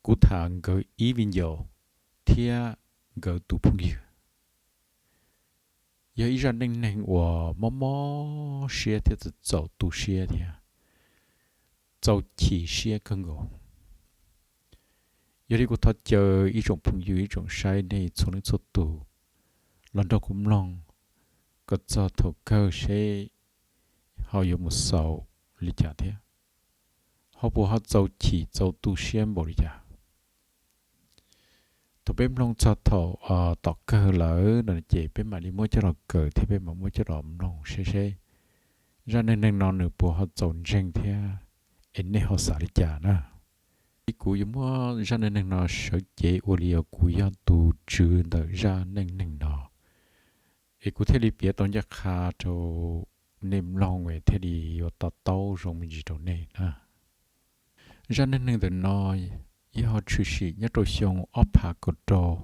Kuv tham nkawd ib viv ncaus thiab nkawd tus phooj ywg. Yog ib zaj neej neeg uas mob mob siab thiab txaus txaus tu siab thiab txaus chim siab kawg nkaus. Yog li kuv thov caw ib tsoom phooj ywg ib tsoom saib nej txhua leej txhua tus los nrog kuv mloog kom txog thaum kawg seb ho yuav mus xaus li cas thiab ho puas ho txaus chim txaus tu siab npaum li cas. Thaum peb mloog txog thaum tom kawg lawm no ces peb mam li muab coj los kawm thiab peb mam muab coj los mloog seb seb zaj neej neeg no nws puas ho txaus ntseeg thiab es nej ho xav li cas na. Kuv yuav muab zaj neej neeg no sawv cev ua li uas kuv yog tus tswv ntawm zaj neej neeg no, es kuv thiaj li piav tau ncaj qha rau nej mloog es thiaj li yuav to taub zoo me ntsis rau nej na. Zaj neej neeg ntawm no yog tshwm sim nyob rau xyoo ob phav kaum rau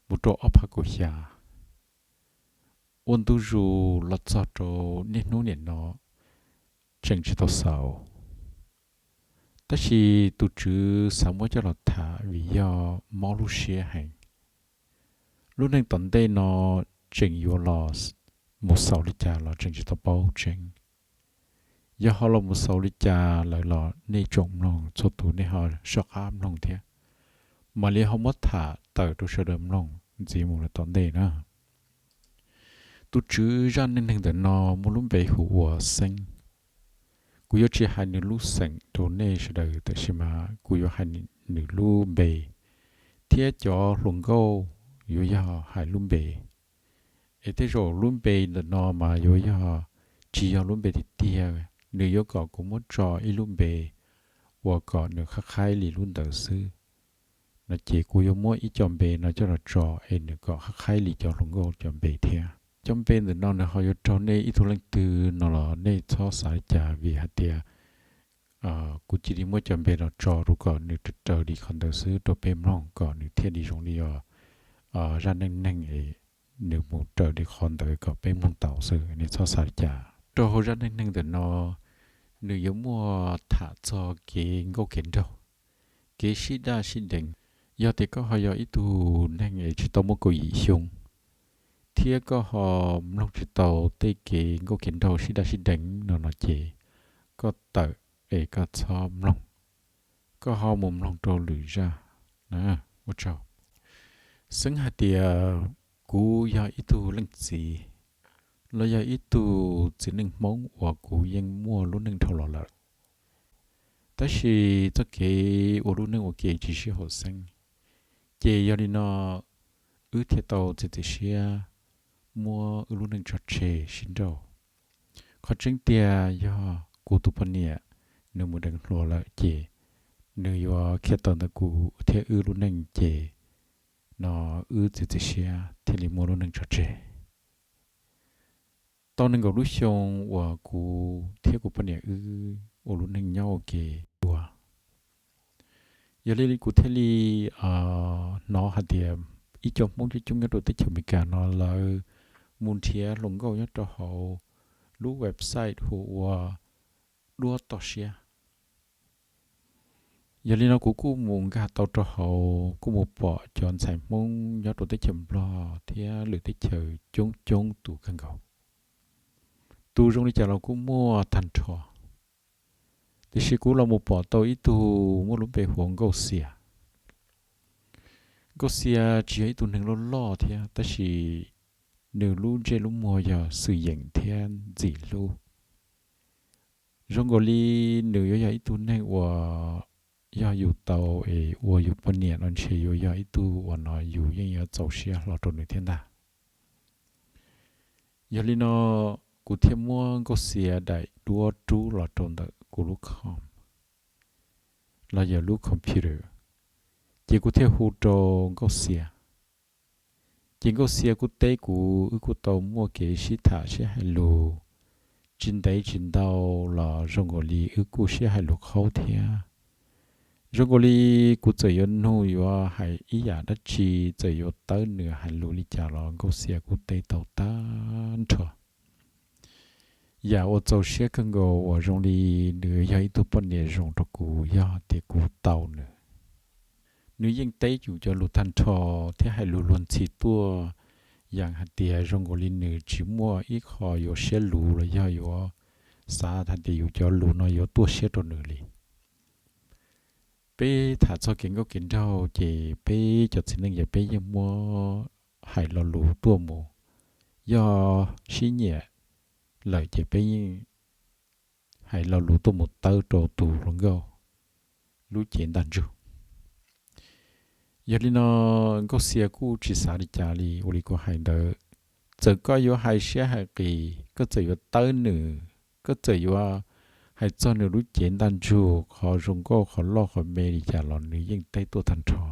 mus rau ob phav kaum xya. Ua ntu zus los txog rau niaj hnub nim no tseem tsis tau xaus, tab sis tus tswv xav muab coj los tham vim yog mob lub siab heev. Lub neej tom ntej no tseem yuav los mus xaus li cas los tseem tsis tau paub tseeb. Yog ho los mus xaus li cas lawm los nej tsoom mloog txhua tus nej ho soj qab mloog thiab, mam li ho muab tham tawm rau sawv daws mloog ntxiv mus lawm tom ntej na. Tus tswv zaj neej neeg ntawm no muaj lub npe hu ua Xeeb. Kuv yuav tsis hais nws lub xeem rau nej sawv daws, tab sis mas kuv yuav hais nws lub npe, thiab cov hluas nkauj yuav yog hais lub npe. Es tej zaum lub npe ntawm no mas yuav yog tsis yog lub npe tiag tiag, nws yuav kom kuv muab tso ib lub npe uas kom nws qhab qhaib li lub ntawd xwb no ces kuv yuav muab ib co npe no coj los tso es nws kom qhab qhaib li cov hluas nkauj cov npe thiab. Cov npe ntawm no nws ho yuav raug nej ib tug leej twg no los nej txhob xav li cas vim hais tias kuv cia li muab cov npe no tso rau kom nws raws raws li qhov ntawd xwb rau peb mloog kom nws thiaj li zoo li os zaj neej neeg es nws mus raws li qhov ntawd kom peb mloog tau xwb, nej txhob xav li cas. Rau hauv zaj neej neeg ntawm no nws yuav muaj tham txog kev nkauj kev nraug, kev sib daj sib deev. Yog tias koj ho yog ib tug neeg es tsis tau muaj kaum yim xyoo thiab koj ho mloog tsis tau tej kev nkauj kev nraug sib daj sib deev no no ces koj tawm es koj txhob mloog, koj ho mus mloog rau lwm zaj. Ua tsaug. Xeeb hais tias kuv yog ib tug leej txiv los yog ib tug txiv neej Hmoob uas kuv yeej muaj lub neej dhau los lawm, tab sis txoj kev ua lub neej ua ke tsis sib haum xeeb, ces yog li no wb thiaj tau txiav txim siab muab wb lub neej tso tseg sib nrauj. Qhov tseeb tiag yog kuv tus poj niam nws mus deev hluas lawm ces nws yuav khiav tawm ntawm kuv thiab wb lub neej ces no wb txiav txim siab thiaj li muab lub neej tso tseg. Tau nees nkaum lub xyoo uas kuv thiab kuv poj niam wb ua lub neej nyob ua ke dua. Yog li kuv thiaj li hnov hais tias ib co Hmoob coob coob nyob rau teb chaws Amelikas no lawv mus nrhiav hluas nkauj nyob rau hauv lub website hu ua Duab Toj Siab. Yog li no kuv kuj mus nkag tau rau hauv, kuj mus pom cov ntxhais Hmoob nyob rau teb chaws Nplog thiab lwm teb chaws coob coob tus kawg nkaus. Tus zoo li cas los kuj muaj tag nrho. Tiam sis kuv los mus pom tau ib tug muaj lub npe hu ua Nkauj Xia. Nkauj Xia tsis yog ib tug neeg loj loj thiab, tab sis nws lub ntsej lub muag yog xwm yeem thiab ntxim hlub. Zoo nkaus li nws yuav yog ib tug neeg uas yog yus tau es ua yus poj niam no ntshe yuav yog ib tug uas no yus yeej yuav txaus siab hlo rau nws thiab ntag. Yog li no kuv thiaj muab Nkauj Xia daim duab rub los rau ntawm kuv lub com los yog lub computer, ces kuv thiaj hu rau Nkauj Xia. Ces Nkauj Xia kuj teb kuv, wb kuj tau muaj kev sib tham sib hais lus, tsis ntev tsis ntau los zoo nkaus li wb kuj sib hais lus qhaub thiab. Zoo nkaus li kuv txawm yuav nug yuav hais ib yam dab tsi, txawm yuav tawb nws hais lus li cas los Nkauj Xia kuj teb tau tag nrho. Yam uas txaus siab kawg nkaus uas zoo li nws yog ib tug poj niam zoo rau kuv yog tias kuv tau nws. nws yeej teb yus cov lus tag nrho thiab hais lus luag ntxhi tuaj, yeej hais tias zoo nkaus li nws tsis muaj ib qho yuav siab luv los yog yuav xav hais tias yus cov lus no yuav tuaj siab rau nws li. Peb tham txog kev nkauj kev nraug ces peb cov txiv neej ces peb yeej muab hais lo lus tuaj mus, yog sib nyiam lawm ces peb yeej hais lo lus tuaj mus tawb rau tus hluas nkauj lub cev ntaj ntsug. Yog li no, Nkauj Xia kuj tsis xav li cas li, ua li kuv hais ntawd, txawm koj yuav hais siab hais qis, koj txawm yuav tawb nws, koj txawm yuav hais txog nws lub cev ntaj ntsug qhov zoo nkauj qhov loj qhov me li cas los nws yeej teb tuaj tag nrho,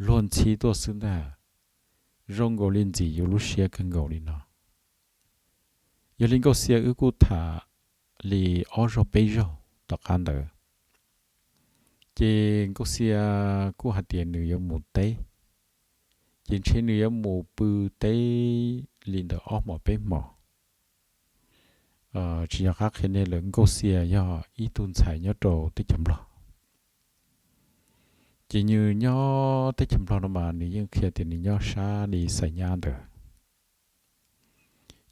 luag ntxhi tuaj xwb ntag, zoo nkaus li ntxim yus lub siab kawg nkaus li no. Yog li Nkauj Xia wb kuj tham li ob zaug peb zaug tom qab ntawd, ces Nkauj Xia kuj hais tias nws yuav mus teb, ces ntshe nws yuav mus pw teb li ntawm ob hmos peb hmos. Tsis yog qab qhia nej lawm, Nkauj Xia yog ib tug ntxhais nyob rau teb chaws Nplog. Ces nws nyob teb chaws Nplog no mas nws yeej qhia tias nws nyob sab li Xais Nyab ntawd.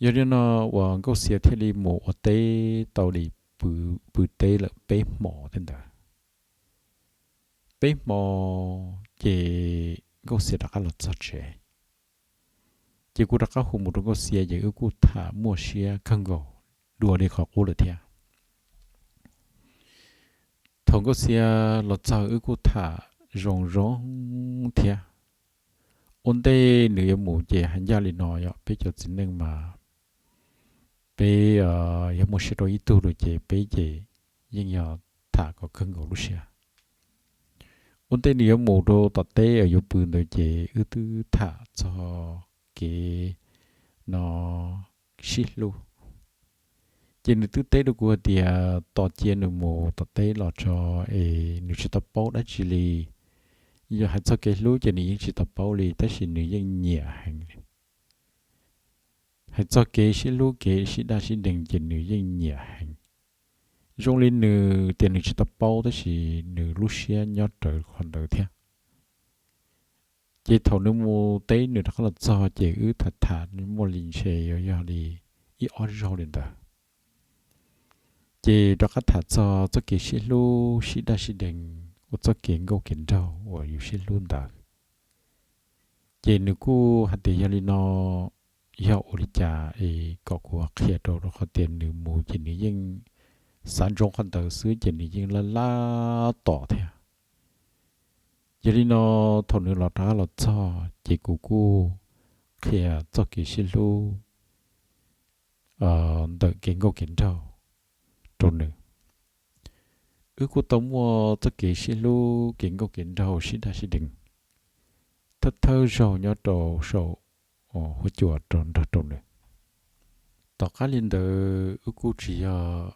Yog li no uas Nkauj Xia thiaj li mus ua teb tau li pw teb lawm peb hmo tej ntawd. Peb hmo ces Nkauj Xia rov qab los txog tsev. Ces kuv rov qab hu mus rau Nkauj Xia ces wb kuj tham muaj siab kawg nkaus dua li qhov qub lawm thiab. Thaum Nkauj Xia los txog wb kuj tham zoo zoo thiab. Ua ntej nws yuav mus ces hais ncaj li no yog peb cov txiv neej mas peb yog muaj siab rau ib tug lawm ces peb ces yeej yog tham kom kawg nkaus lub siab. Ua ntej nws yuav mus rau tom teb uas yuav pw ntawd ces wb twb tham txog kev no sib hlub. Ces nws twb teb rau kuv hais tias tos cia nws mus tom teb los tso es nws tsis tau paub dab tsi li. Yog hais txog kev hlub ces nws yeej tsis tau paub li tab sis nws yeej nyiam heev li. Hais txog kev sib hlub kev sib daj sib deev ces nws yeej nyiam heev. Zoo li nws tias nws tsis tau paub tab sis nws lub siab nyob rawv qhov ntawd thiab. Ces thaum nws mus teb nws rov qab los txog ces wb tham tham muaj li ntshe yuav yog li ib ob zaug li ntawd. Ces rov qab tham txog txoj kev sib hlub sib daj sib deev ua txoj kev nkauj kev nraug uas yus sib hlub ntawd. Ces nws kuj hais tias yog li no, yog ua li cas es kom kuv qhia rau, rau qhov tias nws mus ces nws yeej xav ntsoov qhov ntawd xwb ces nws yeej laj laj tos thiab. Yog li no, thaum nws los rov qab los txog ces kuv kuj qhia txoj kev sib hlub ntawm kev nkauj kev nraug rau nws. Wb kuj tau muaj txoj kev sib hlub kev nkauj kev nraug sib daj sib deev thawj thawj zaug nyob rau saum huab cua rau nrog rau nws. Tom qab li ntawd wb kuj tsis yog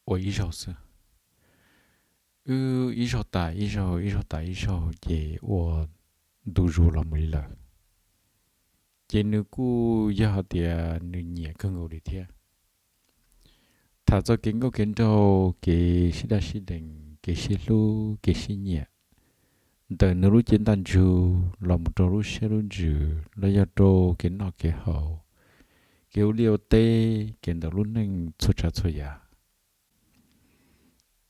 ua ib zaug xwb, wb ib zaug tas ib zaug, ib zaug tas ib zaug ces ua ntu zus los mus li lawm. Ces nws kuj yog hais tias nws nyiam kawg nkaus li thiab. Tham txog kev nkauj kev nraug, kev sib daj sib deev, kev sib hlub kev sib nyiam, ntawm nws lub cev ntaj ntsug los mus rau lub siab lub ntsws los yog rau kev noj kev haus, kev ua liaj ua teb, kev ntawm lub neej txhua tsav txhua yam.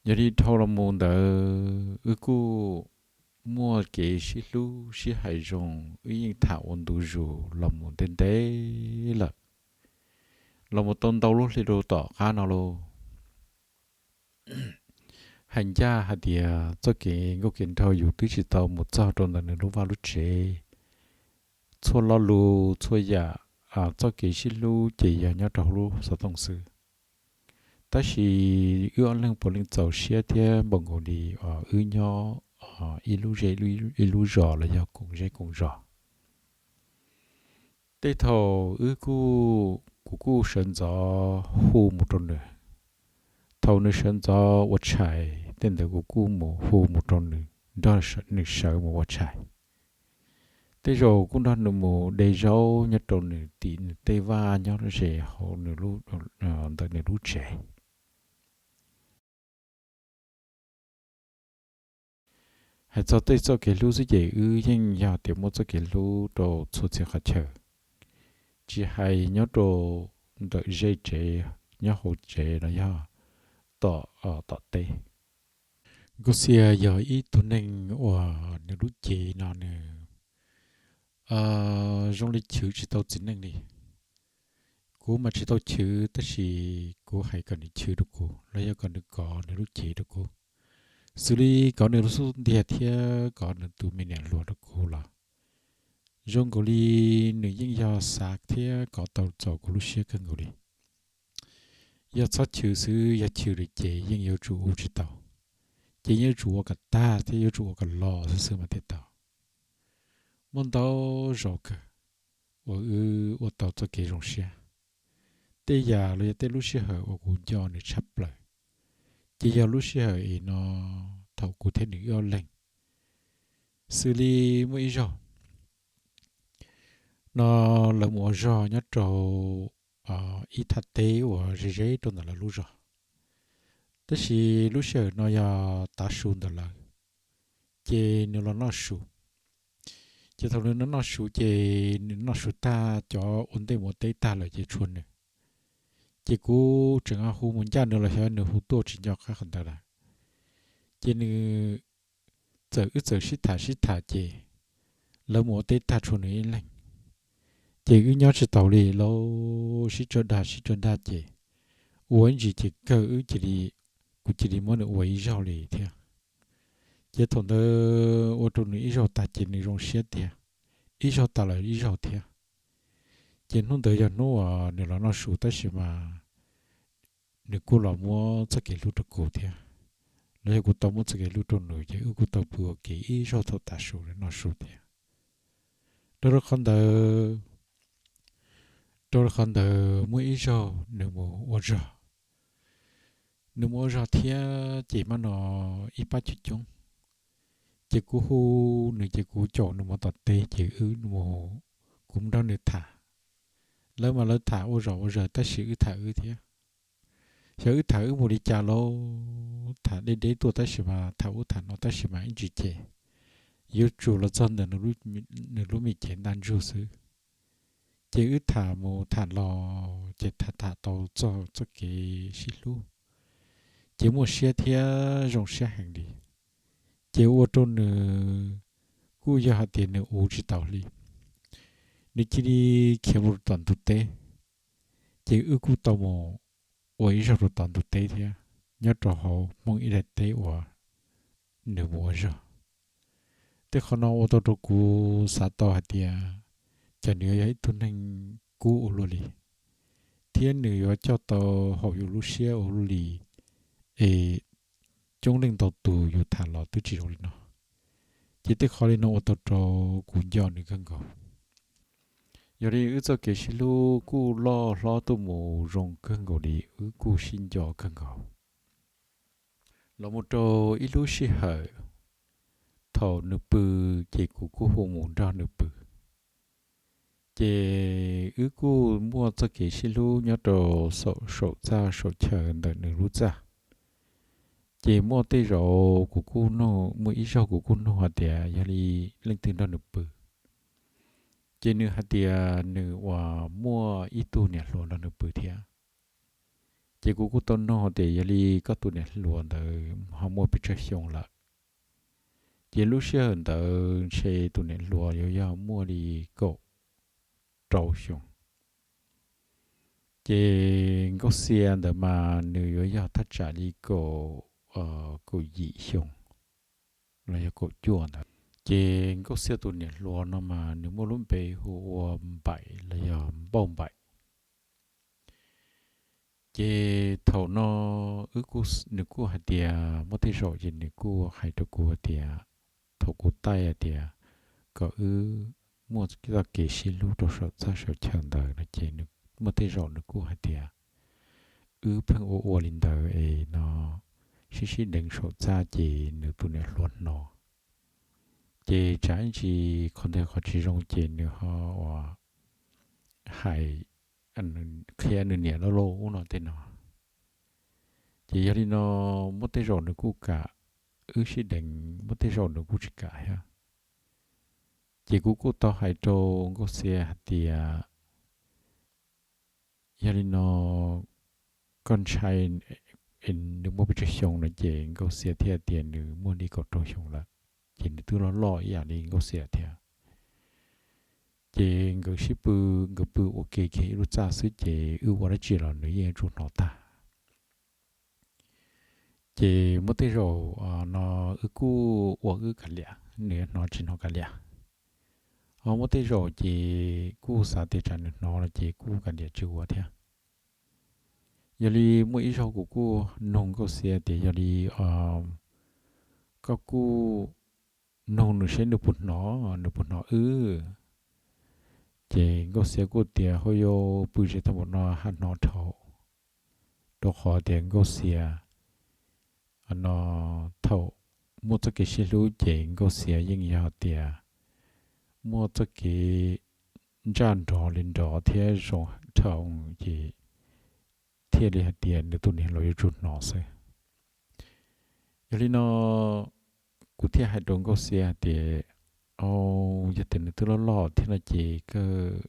Yog li dhau los mus ntawd wb kuj muaj kev sib hlub sib hais zoo, wb yeej tham ua ntu zus los mus ntev ntev lawm, los mus tau ntau lub hli rau tom qab no lauj. Hais ncaj hais tias txoj kev nkauj kev nraug yus twb tsis tau mus txog rau ntawm nws lub vaj lub tsev. Txhua lo lus txhua yam, txoj kev sib hlub ces yog nyob rau hauv lub xov tooj xwb. Tab sis wb ob leeg puav leej txaus siab thiab npaum nkaus li wb nyob ib lub zej ib lub zos los yog koom zej koom zos. Tej thaum wb kuj, kuv kuj sawv ntxov hu mus rau nws. Thaum nws sawv ntxov ua tshais tej ntawd kuv kuj mus hu mus rau nws, nrog nws sawv mus ua tshais. Tej zaum kuj nrog nws mus de zaub nyob rau nws tim nws tej vaj nyob ze hauv ntawm nws lub tsev. Hais txog tej txoj kev hlub xwb ces wb yeej yog tias muaj txoj kev hlub rau txhua txhia qhov chaw, tsis hais nyob rau ntawm ze tsev, nyob hauv tsev los yog tom, tom teb. Nkauj Xia yog ib tug neeg uas nws lub cev no nws zoo li chwv tsis tau txiv neej li. Kuv mas tsis tau chwv tab sis kuv hais kom nws chwv rau kuv los yog kom nws kov nws lub cev rau kuv, xws li kov nws lub xub ntiag thiab kov nws tus me niam hluas rau kuv los zoo nkaus li nws yeej yog xav thiab kov tau txaus kuv lub siab kawg nkaus li. Yog txhob chwv xwb, yog chwv lawm ces yeej yuav tsum ua tsis tau, ces yeej yuav tsum ua kom tag thiab yuav tsum ua kom los xwb xwb mas thiaj tau. Muaj ntau zaus kawg uas wb ua tau txoj kev zoo siab. Tej yam los yog tej lub sij hawm uas kuv nco nws tshaj plaws, ces yog lub sij hawm es no thaum kuv thiab nws wb ob leeg. Xws li muaj ib zaug no lawv mus ua zog nyob rau ib thaj teb uas ze ze rau ntawm lawv lub zos, tab sis lub sij hawm no yog tav su ntawm lawv, ces nws los noj su. Ces thaum nws noj noj su ces nws noj su tag, cov ua ntej mus ua teb tag lawm ces tshuav nws. Ces kuv tseem hu mus ncaj nws los xyov nws hu tuaj tsis nco qab qhov ntawd lawm. Ces nws txawm, wb txawm sib tham sib tham ces lawv mus ua teb tag tshuav nws ib leeg. Ces wb nyob tsis taus li lauj, sib tso dag sib tso dag ces ua ib ntsis ces kawg wb cia li, kuv cia li muab nws ua ib zaug li thiab. Ces thaum ntawd ua rau nws ib zaug tas ces nws zoo siab tiag, ib zaug tas lawm ib zaug thiab. Ces hnub ntawd yog hnub uas nws los noj su tab sis mas nws kuj los muab txoj kev hlub rau kuv thiab, los yog kuv tau muab txoj kev hlub rau nws ces wb kuj tau pw ua ke ib zaug thaum tav su noj su thiab. Rau rau qhov ntawd, rau rau qhov ntawd muaj ib zaug nws mus ua zog, nws mus ua zog thiab ces mas no ib pab coob coob, ces kuv hu nws ces kuv caum nws mus tom teb ces wb mus, kuv nrog nws tham. Lawv mas lawv tham ua zom ua zaws tab sis wb tham wb thiab. Xyov wb tham wb mus li cas lauj, tham deb deb tuaj tab sis mas tham ub tham no tab sis mas ib ntsis ces yuav tsum los txog ntawm nws lub me cev ntaj ntsug xwb. Ces wb tham mus tham los ces tham tham tau txog txoj kev sib hlub, ces muaj siab thiab zoo siab heev li. Ces ua rau nws kuj yog hais tias nws uv tsis taus li, nws cia li khiav mus rau tom ntug teb. Ces wb kuj tau mus ua ib zaug rau tom ntug teb thiab, nyob rau hauv Hmoob ib daim teb uas nws mus ua zog. Tej qhov no ua tau rau kuv xav tau hais tias cas nws yuav yog ib tug neeg kub ua luaj li, thiab nws yuav coj tau haum yus lub siab ua luaj li, es coob leej ntau tus yus tham los twb tsis zoo li no. Ces tej qhov li no ua tau rau kuv nco nws kawg nkaus. Yog li wb txoj kev sib hlub kuj loj hlob tuaj mus zoo kawg nkaus li, wb kuj sib nco kawg nkaus. Los mus rau ib lub sij hawm, thaum nws pw, ces kuv kuj hu mus nrog nws pw. Ces wb kuj muaj txoj kev sib hlub nyob rau saum txaj saum chaw ntawm nws lub txaj. Ces muaj tej zaum kuv kuj nug, muaj ib zaug kuv kuj nug hais tias yog li leej twg nrog nws pw. Ces nws hais tias nws uas muaj ib tug niam hluas nrog nws pw thiab. Ces kuv kuj tau nug tias yog li koj tus niam hluas ntawd ho muaj pes tsawg xyoo lawm. Ces lub sij hawm ntawd ntshe tus niam hluas yuav yog muaj li kaum rau xyoo. Ces Nkauj Xia ntawd mas nws yuav yog thaj tsam li kaum, kaum yim xyoo los yog kaum cuaj ntawd. Ces Nkauj Xia tus niam hluas no mas nws muaj lub npe hu ua Npaim los yog Npauj Npaim. Ces thaum no wb kuj, nws kuj hais tias muaj tej zaum ces nws kuj hais rau kuv hais tias thaum kuv taij hais tias kom wb muaj txoj kev sib hlub rau saum txaj saum chaw ntawd no ces muaj tej zaum nws kuj hais tias wb pheej ua ua li ntawd es no sib sib deev saum txaj ces nws tus niam hluas hnov. Ces tsam ib ntsis qhov ntawd qhov tsis zoo ces nws ho ua hais qhia nws niam loj loj ub no tej no. Ces yog li no muaj tej zaum nws kuj kam wb sib deev muaj tej zaum nws kuj tsis kam thiab. Ces kuv kuj tau hais rau Nkauj Xia hais tias, yog li no koj ntshai nws muaj pes tsawg xyoo no? Ces Nkauj Xia thiaj tias nws muaj li kaum rau xyoo lawm, ces nws twb loj loj ib yam li Nkauj Xia thiab. Ces nkawd sib pw, nkawd pw ua ke kiag ib lub txaj xwb ces wb ua dab tsi los nws yeej yuav tsum hnov tag. Ces muaj tej zaum no wb kuj ua wb kav liam, nws yuav hnov tsis hnov kav liam. Ho muaj tej zaum ces kuj xav tias tsam nws hnov los ces kuj kav liam tsis ua thiab. Yog li muaj ib zaug kuv kuj nug Nkauj Xia tias yog li koj kuj nug nws seb nws puas hnov, nws puas hnov wb. Ces Nkauj Xia kuj tias hauj yau pw ze tag npaum no haj hnov dhau, rau qhov tias Nkauj Xia no thaum muaj txoj kev sib hlub ces Nkauj Xia yeej yog tias muaj txoj kev ntsaj nrov li nrov thiab zoo dhau ces thiaj li hais tias nws tus niam hluas yuav tsum hnov xwb. Yog li no kuv thiaj hais rau Nkauj Xia hais tias, au, yog tias nws twb loj loj thiab no ces kawg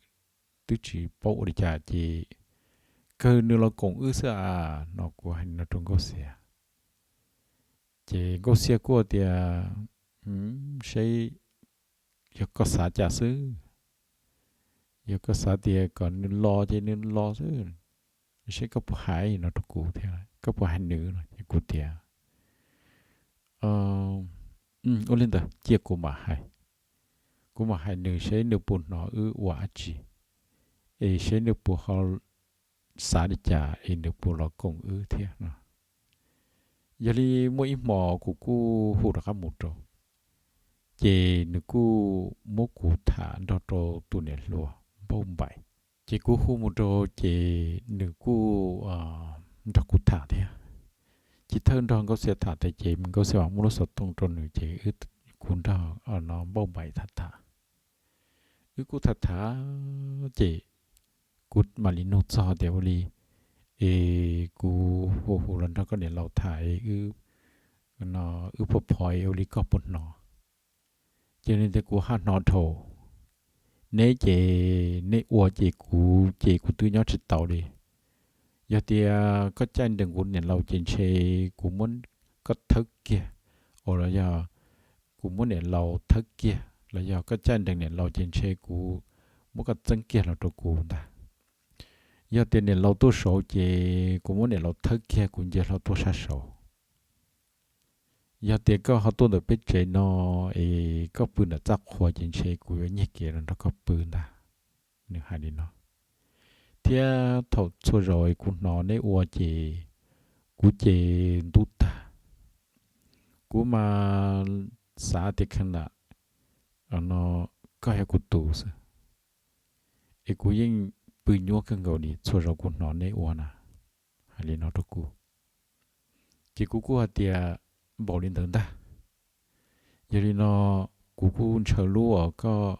twb tsis paub ua li cas ces kawg nws los koom wb xwb as no, kuv hais no rau Nkauj Xia. Ces Nkauj Xia kuj tias, seb yog koj xav cas xwb, yog koj xav tias kom nws los ces nws los xwb, seb koj puas hais no rau kuv thiab koj puas hais nws no. Ces kuv tias, ua li ntawd cia kuv mam hais, kuv mam hais nws seb nws puas hnov wb ua dab tsi, es seb nws puas ho xav li cas es nws puas los koom wb thiab no. Yog li muaj ib hmos kuv kuj hu rov qab mus rau, ces nws kuj muab kuv tham nrog rau tus niam hluas Npauj Npaim. Ces kuv hu mus rau ces nws kuj nrog kuv tham thiab. Ces thawj nrog Nkauj Xia tham tas ces Nkauj Xia mam muab lub xov tooj rau nws ces kuv nrog no Npauj Npaim tham tham. Wb kuj tham tham ces kuv mam li nug txog tias ua li es kuv hu hu los nrog koj niam laus tham, wb phom phom es ua li koj puas hnov? Ces nws tias kuv haj hnov dhau. Neb ces neb ua ces kuv ces kuv twb nyob tsis tau li. Yog tias koj caij nrees kuv niam laus ces ntshe kuv muab koj thawb kiag, los yog kuv muab niam laus thawb kiag, los yog koj caij nrees niam laus ces ntshe kuv muab koj txeeb kiag los rau kuv ntag. Yog tias niam laus tuaj saud ces kuv muab niam laus thawb kiag kuv nce hlo tuaj sab saud. Yog tias koj ho tuaj ntawm peb tsev no es koj pw ntawm txaj qhua ces ntshe kuv yuav nyiag kev los nrog koj pw ntag. Nws hais li no. Thiab thaum txhua zaus es kuv hnov neb ua ces kuv ces ntub tag. Kuv mas xav tias kheev lam no koj yog kuv tus xwb, es kuv yeej pw nyuaj kawg nkaus li txhua zaus kuv hnov neb ua na. Hais li no rau kuv, ces kuv kuj hais tias npaum li ntawd ntag. Yog li no kuv kuj ntshaw lub uas koj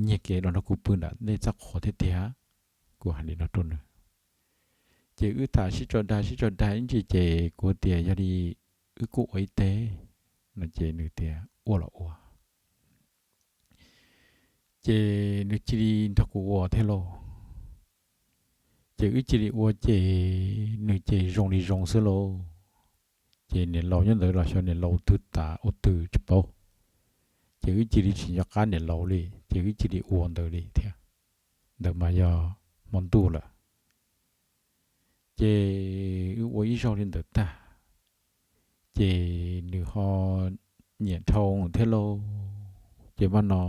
nyiag kev los nrog kuv pw nram nej txaj qhua thiab tiag. Kuv hais li no rau nws. Ces wb tham sib tso dag sib tso dag ib ntsis ces kuv tias yog li wb kuj ua ib teg no ces nws tias ua los ua. Ces nws cia li nrog kuv ua thiab lauj. Ces wb cia li ua ces nws ces zoo li zoo xwb lauj. Ces niam laus nyob ntawd los xyov niam laus twg tas ua twg tsis paub. Ces wb cia li tsis nco qab niam laus li ces wb cia li ua ntawd li thiab. Ntawd mas yog hmo ntuj lawm. Ces wb ua ib zaug li ntawd tag, ces nws ho nyiam dhau thiab lauj. Ces mas no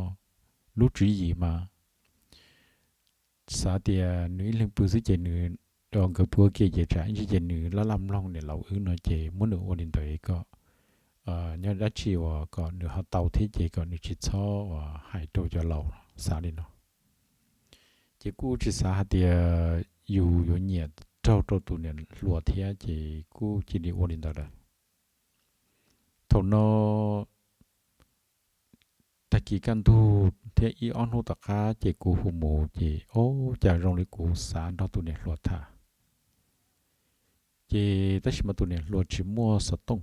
lub tswv yim mas xav tias nws ib leeg pw xwb ces nws, nkawd pw ua ke ces tsam ib ntsis ces nws laj laj mloog niam laus wb no ces muab nws ua li ntawd kom nyob dab tsi uas kom nws ho tau thiab ces kom nws tsis txhob uas hais rau cov laus, xav li no. Ces kuj tsis xav hais tias yus yuav nyiam raug rau tus niam hluas thiab ces kuj cia li ua li ntawd lawm. Thaum no tag kis kaj ntug thiab ib ob hnub tom qab ces kuv hu mus ces ob cas zoo li kuv xav nrog tus niam hluas tham. Ces tab sis mas tus niam hluas tsis muaj xov tooj,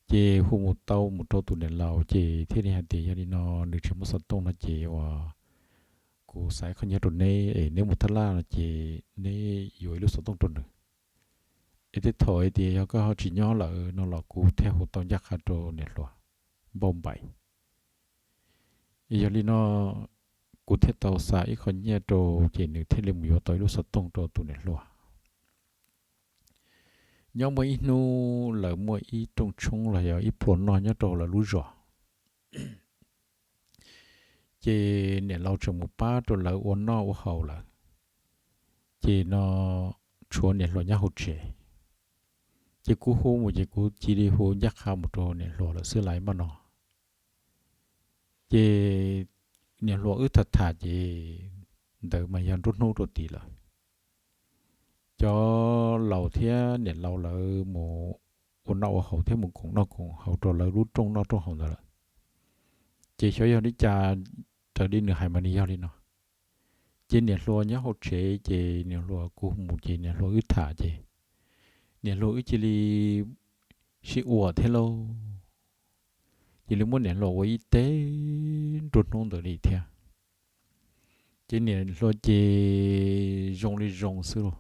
Ces hu mus tau mus rau tus niam laus ces thiaj li hais tias, Yog li no nws tsis muaj xov tooj no ces uas kuv xa ib qho nyiaj rau neb es neb mus thab laj no ces neb yuav ib lub xov tooj rau nws. Es tej thaum hais tias yog koj ho tsis nyob lawm no los kuv thiaj hu tau ncaj qha rau niam hluas Npauj Npaim. Yog li no kuv thiaj tau xa ib qho nyiaj rau, ces nws thiaj li mus yuav tau ib lub xov tooj rau tus niam hluas. Nyob muaj ib hnub lawv muaj ib rooj tshoob los yog ib plua noj nyob rau lawv lub zos. Ces niam laus tseem mus pab rau lawv ua noj ua haus lawm, ces no tshuav niam hluas nyob hauv tsev. Ces kuv hu mus ces kuv cia li hu ncaj qha mus rau niam hluas lawm xwb lais npaj no. Ces niam hluas wb tham tham ces ntawd mas yog nruab hnub rau tim lawm. Cov laus thiab niam laus lawv mus ua noj ua haus thiab mus koom noj koom haus rau lawv lub rooj noj rooj haus ntawd lawm. Ces xyov yog li cas, raws li nws hais mas nws yog li no. Ces niam hluas nyob hauv tsev ces niam hluas kuv mus ces niam hluas wb tham ces niam hluas wb cia li sib ua thiab lauj. Cia li muab niam hluas ua ib teg nruab hnub ntawd li thiab. Ces niam hluas ces zoo li zoo xwb los,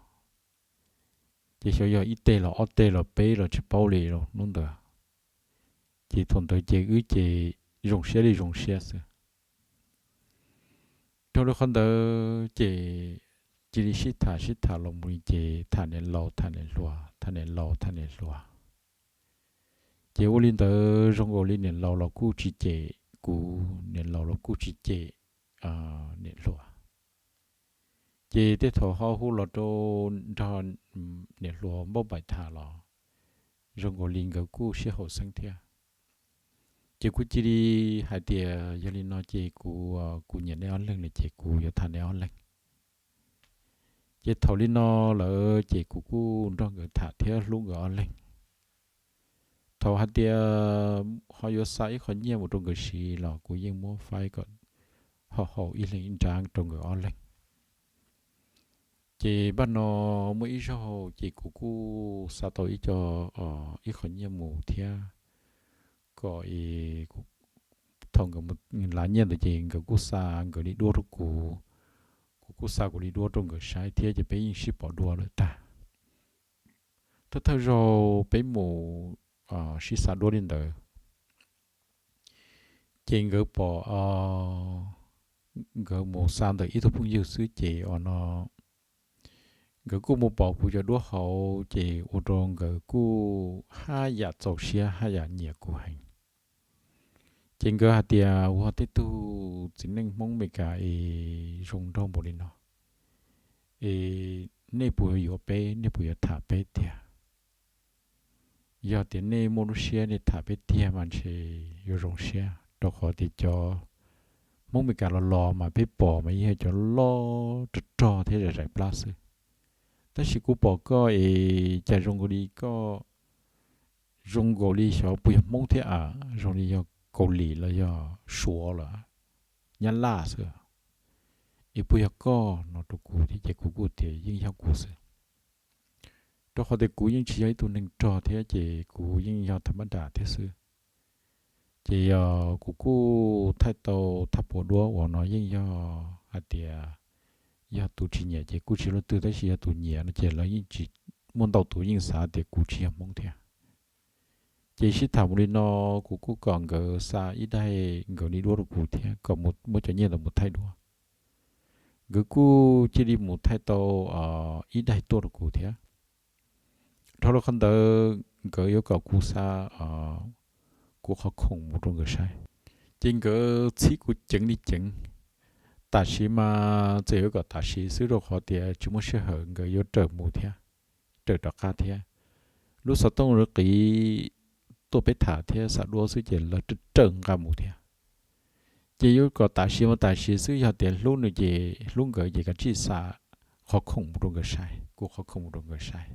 ces xyov yog ib teg los ob teg los peb los tsis paub li los hnub ntawd. Ces thaum ntawd ces wb ces zoo siab li zoo siab xwb. Dhau li qhov ntawd ces cia li sib tham sib tham los mus ces tham niam laus tham niam hluas, tham niam laus tham niam hluas. Ces ua li ntawd zoo nkaus li niam laus los kuj tsis cem kuv, niam laus los kuj tsis cem niam hluas. Ces tej thaum ho hu los rau nrog niam hluas Npauj Npaim tham los zoo nkaus li nkawd kuj sib haum xeeb thiab. Ces kuv cia li hais tias yog li no ces kuv, kuv nyiam nej ob leeg no ces kuv yuav tham nej ob leeg. Ces thaum li no lawm ces kuv kuj nrog nkawd tham thiab hlub nkawd ob leeg. Thaum hais tias ho yuav xa ib qho nyiaj mus rau nkawd siv los kuv yeej muab faib kom ho haum ib leeg ib nrab rau nkawd ob leeg. Ces npaj no muaj ib zaug ces kuv kuj xa tau ib co, ib qho nyiaj mus thiab, kom thaum nkawd lav nyiaj ntawd ces nkawd kuj xa nkawd li duab rau kuv, kuv kuj xa kuv li duab rau nkawd saib thiab ces peb yeej sib pom dua lawm tag. Thawj thawj zaug peb mus sib xa duab li ntawd, ces nkawd pom, nkawd mus xa ntawm ib tug phooj ywg xwb ces ua no nkawd kuj mus pom kuv cov duab hauv ces ua rau nkawd kuj haj yam txaus siab haj yam nyiam kuv heev. Ces nkawd hais tias, Ua, tej tug txiv neej Hmoob Meskas es zoo nraug npaum li no es nej puas yuav peb, nej puas yuav tham peb tiag? Yog tias nej muaj lub siab nej tham peb tiag mas ntshe yuav zoo siab, rau qhov tias cov Hmoob Meskas los los mas peb pom mas yeej yog cov loj rog rog thiab zais zais plab xwb. Tab sis kuv pom koj es cas zoo nkaus li koj, zoo nkaus li xyov puas yog Hmoob thiab a, zoo li yog Kaus Lim los yog Suav lawm, Nyab Laj xwb. Es puas yog koj no rau kuv thiab ces kuv kuj tias yeej yog kuv xwb, rau qhov tias kuv yeej tsis yog ib tug neeg rog thiab ces kuv yeej yog tham mab dam thiab xwb. Ces yog kuv kuj thaij tau thaj puas duab uas no yeej yog hais tias yog tus tsis nyiam ces kuj tsis luaj twg, tab sis yog tus nyiam no ces lawv yeej tsis, muaj ntau tus yeej xav tias kuv tsis yog Hmoob thiab. Ces sib tham mus li no, kuv kuj kom nkawd xa ib daig nkawd li duab rau kuv thiab kom muab cov nyiaj ntawd mus thaij duab. Nkawd kuj cia li mus thaij tau ib daig tuaj rau kuv thiab. Dhau los qhov ntawd nkawd yuav kom kuv xa kuv qhov khoom mus rau nkawd saib. Ces nkawd txhib kuv ceev li ceev. Tam sim mas txawm yuav kom tam sim xwb rau qhov tias tsis muaj sij hawm, nkawd yuav rawm mus thiab, rawm rov qab thiab. Lub xov tooj lawv qiv tuaj peb tham thiab xa duab xwb ces lawv rawm nqa mus thiab. Ces yuav kom tam sim mas tam sim xwb, yog tias hlub nws ces hlub nkawd ces kav tsij xa qhov khoom mus rau nkawd saib, kuv qhov khoom mus rau nkawd saib.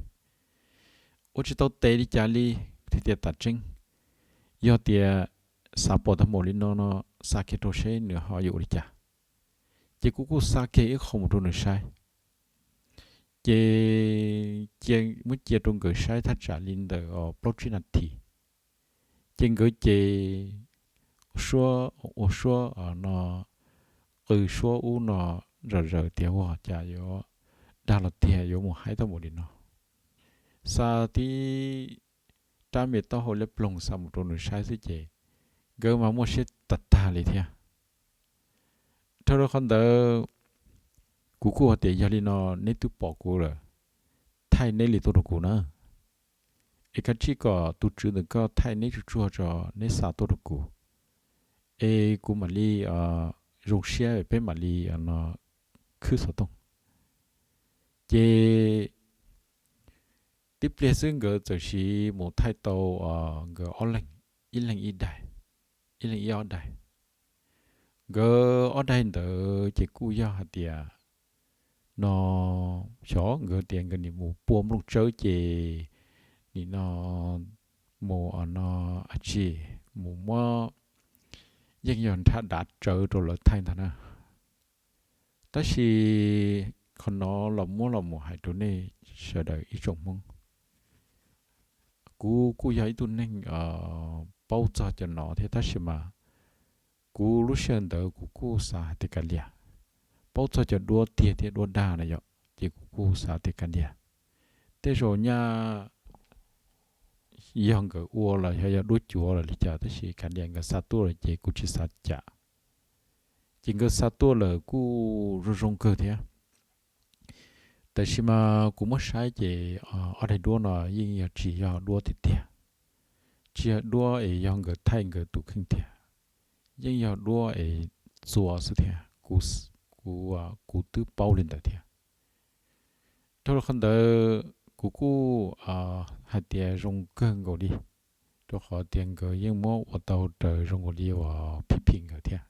Ua tsis tau tes li cas li, thiaj tias tam tseeb, yog tias xav pom tag npaum li no no, xa kiag rau seb nws ho yuav ua li cas. Ces kuv kuj xa kiag ib qho mus rau nws saib. Ces cia, muab cia rau nkawd saib thaj tsam li ntawm plaub tsib nas this. Ces nkawd ces suab ua suab no, qw suab ub no, zom zaws tias ua cas yuav dag los tiag, yuav mus haib tau mus li no. Xa tib rab me taub hau liab ploog xa mus rau nws saib xwb ces nkawd mas muaj siab tag tag li thiab. Dhau rau qhov ntawd, kuv kuj hais tias yog li no neb twb pom kuv lawm, thaij neb li tuaj rau kuv na, es kav tsij kom tus tswv ntawm koj thaij neb tsuj tsuag tso, neb xa tuaj rau kuv, es kuv mam li zoo siab peb mam li no khwb xov tooj. Ces tib pliag xwb nkawd txawm sis mus thaij tau nkawd ob leeg, ib leeg ib daim, ib leeg ib ob daim. Nkawd ob daim ntawd ces kuj yog hais tias no, xyov nkawd tias nkawd nim mus pua nplooj tsawb ces nim no mus no a tsi, mus muab, yeej yog nrhab dav tsawv rau lawv thaij ntag na. Tab sis qhov no los muab los mus hais rau nej sawv daws ib tsoom Hmoob, kuv kuj yog ib tug neeg paub txog cov no thiab tab sis mas kuv lub sij hawm ntawd kuv kuj xav hais tias kav liam, paub txog cov duab tiag thiab duab dag na yom, ces kuv kuj xav tias kav liam, tej zaum nyaj yog nkawd ua los yog yog duab cuav los li cas tab sis kav liam nkawd xa tuaj lawm ces kuv tsis xav cam. Ces nkawd xa tuaj lawm kuj zoo zoo kawg thiab. Tab sis mas kuv muab saib ces ob daim duab no yeej yog tsis yog duab tiag tiag, tsis yog duab es yog nkawd thaij nkawd tus kheej tiag, yeej yog duab es txua xwb thiab. Kuv, kuv twb paub li ntawd thiab. Dhau qhov ntawd kuv kuj hais tias zoo kawg nkaus li, rau qhov tias nkawd yeej muab ua tau raws zoo nkaus li uas phim phim nkawd thiab.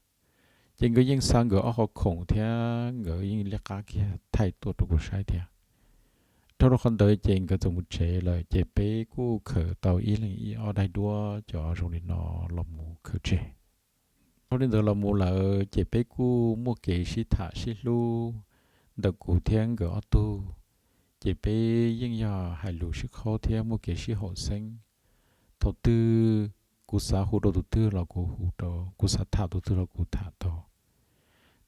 Ces nkawd yeej xa nkawd ob qhov khoom thiab nkawd yeej liab qab kiag thaij tuaj rau kuv saib thiab. Dhau rau qhov ntawd ces nkawd txawm mus tsev lawm ces peb kuj khaws tau ib leeg ib ob daim duab cov zoo li no los mus khaws tseg. Dhau li ntawd los mus lawm ces peb kuj muaj kev sib tham sib hlub ntawm kuv thiab nkawd ob tug. Ces peb yeej yog hais lus sib qhaub thiab muaj kev sib haum xeeb. Thaum twg kuv xav hu rau tus twg los kuv hu rau, kuv xav tham tus twg los kuv tham tau.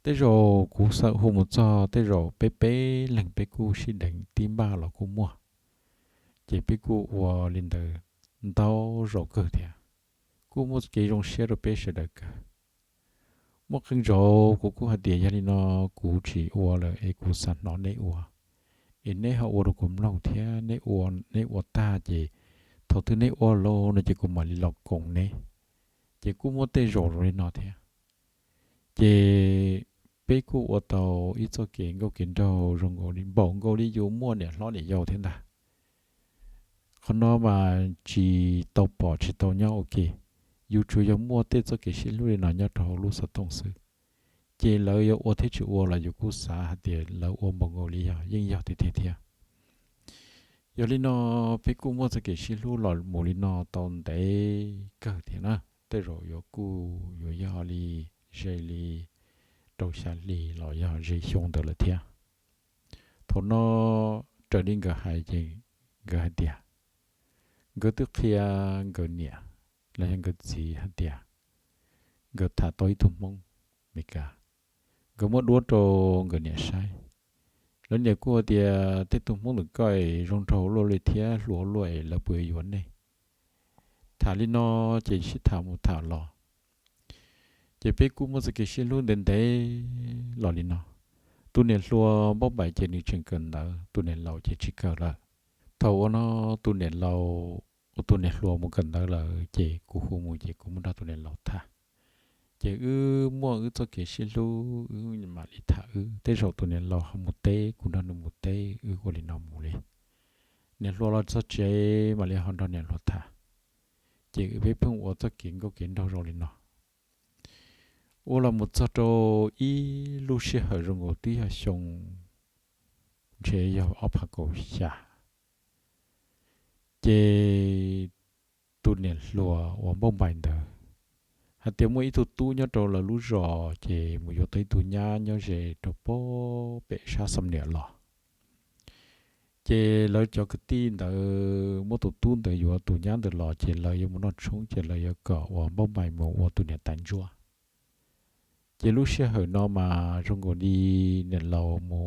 Tej zaum kuv xav hu mus txog tej zaum peb peb leeg peb kuj sib deev tib npaj los kuj muaj. Ces peb kuj ua li ntawd ntau zaus kawg thiab, kuj muaj kev zoo siab rau peb sawv daws kawg. Muaj qee zaus kuv kuj hais tias yog li no kuv tsis ua lawm es kuv xav hnov neb ua, es neb ho ua rau kuv mloog thiab neb ua, neb ua tag ces thaum twg neb ua los no ces kuv mam li los koom neb. Ces kuj muaj tej zaum zoo li no thiab. Ces peb kuj ua tau ib txoj kev nkauj kev nraug zoo nkaus li npaum nkaus li yus muaj niam hlob niam yau thiab ntag. Qhov no mas tsis tau pom tsis tau nyob ua ke, yus tsuas yog muaj tej txoj kev sib hlub li no nyob rau hauv lub xov tooj xwb. Ces lawv yuav ua thiab tsis ua los yus kuj xav hais tias lawv ua npaum nkaus li yog yeej yog tiag tiag thiab. Yog li no peb kuj muaj txoj kev sib hlub los mus li no tau ntev kawg thiab na. Tej zaum yuav kuj yuav yog li ze li rau xya hli los yog ze xyoo ntawd lawm thiab. Thaum no raws li nkawd hais ces nkawd hais tias nkawd twb qhia nkawd niam los yog nkawd txiv hais tias nkawd tham tau ib tug Hmoob Meskas, nkawd muab duab rau nkawd niam saib. Lawv niam kuj hais tias tej tug Hmoob ntawm koj es zoo nraug luaj li thiab hluas luaj es lawv puas yuav nej. Tham li no ces sib tham mus tham los, ces peb kuj muaj txoj kev sib hlub ntev ntev los li no. Tus niam hluas Npauj Npaim ces nws tseem kawm ntawv, tus niam laus ces tsis kawm lawm. Thaum uas no tus niam laus, tus niam hluas mus kawm ntawv lawm ces kuv hu mus ces kuv muab nrog tus niam laus tham. Ces wb muaj wb txoj kev sib hlub, wb mam li tham wb. Tej zaum tus niam laus ho mus teb, kuv nrog nws mus teb, wb ua li no mus li. Niam hluas los txog tsev mam li ho nrog niam hluas tham. Ces peb pheej ua txoj kev nkauj kev nraug zoo li no. Ua los mus txog rau ib lub sij hawm zoo nkaus twb yog xyoo ntshe yog ob phav kaum xya. Ces tus niam hluas uas Npauj Npaim ntawd hais tias muaj ib tug tub nyob rau lawv lub zos ces mus yuav tau ib tug nyab nyob ze rau pem sab Xam Niam los. Ces lawv cov kwv tij ntawd muab tus tub ntawd yuav tus nyab ntawd los ces lawv yuav mus noj tshoob ces lawv yuav kom uas Npauj Npaim mus ua tus niam tais ntsuab. Ces lub sij hawm no mas zoo nkaus li niam laus mus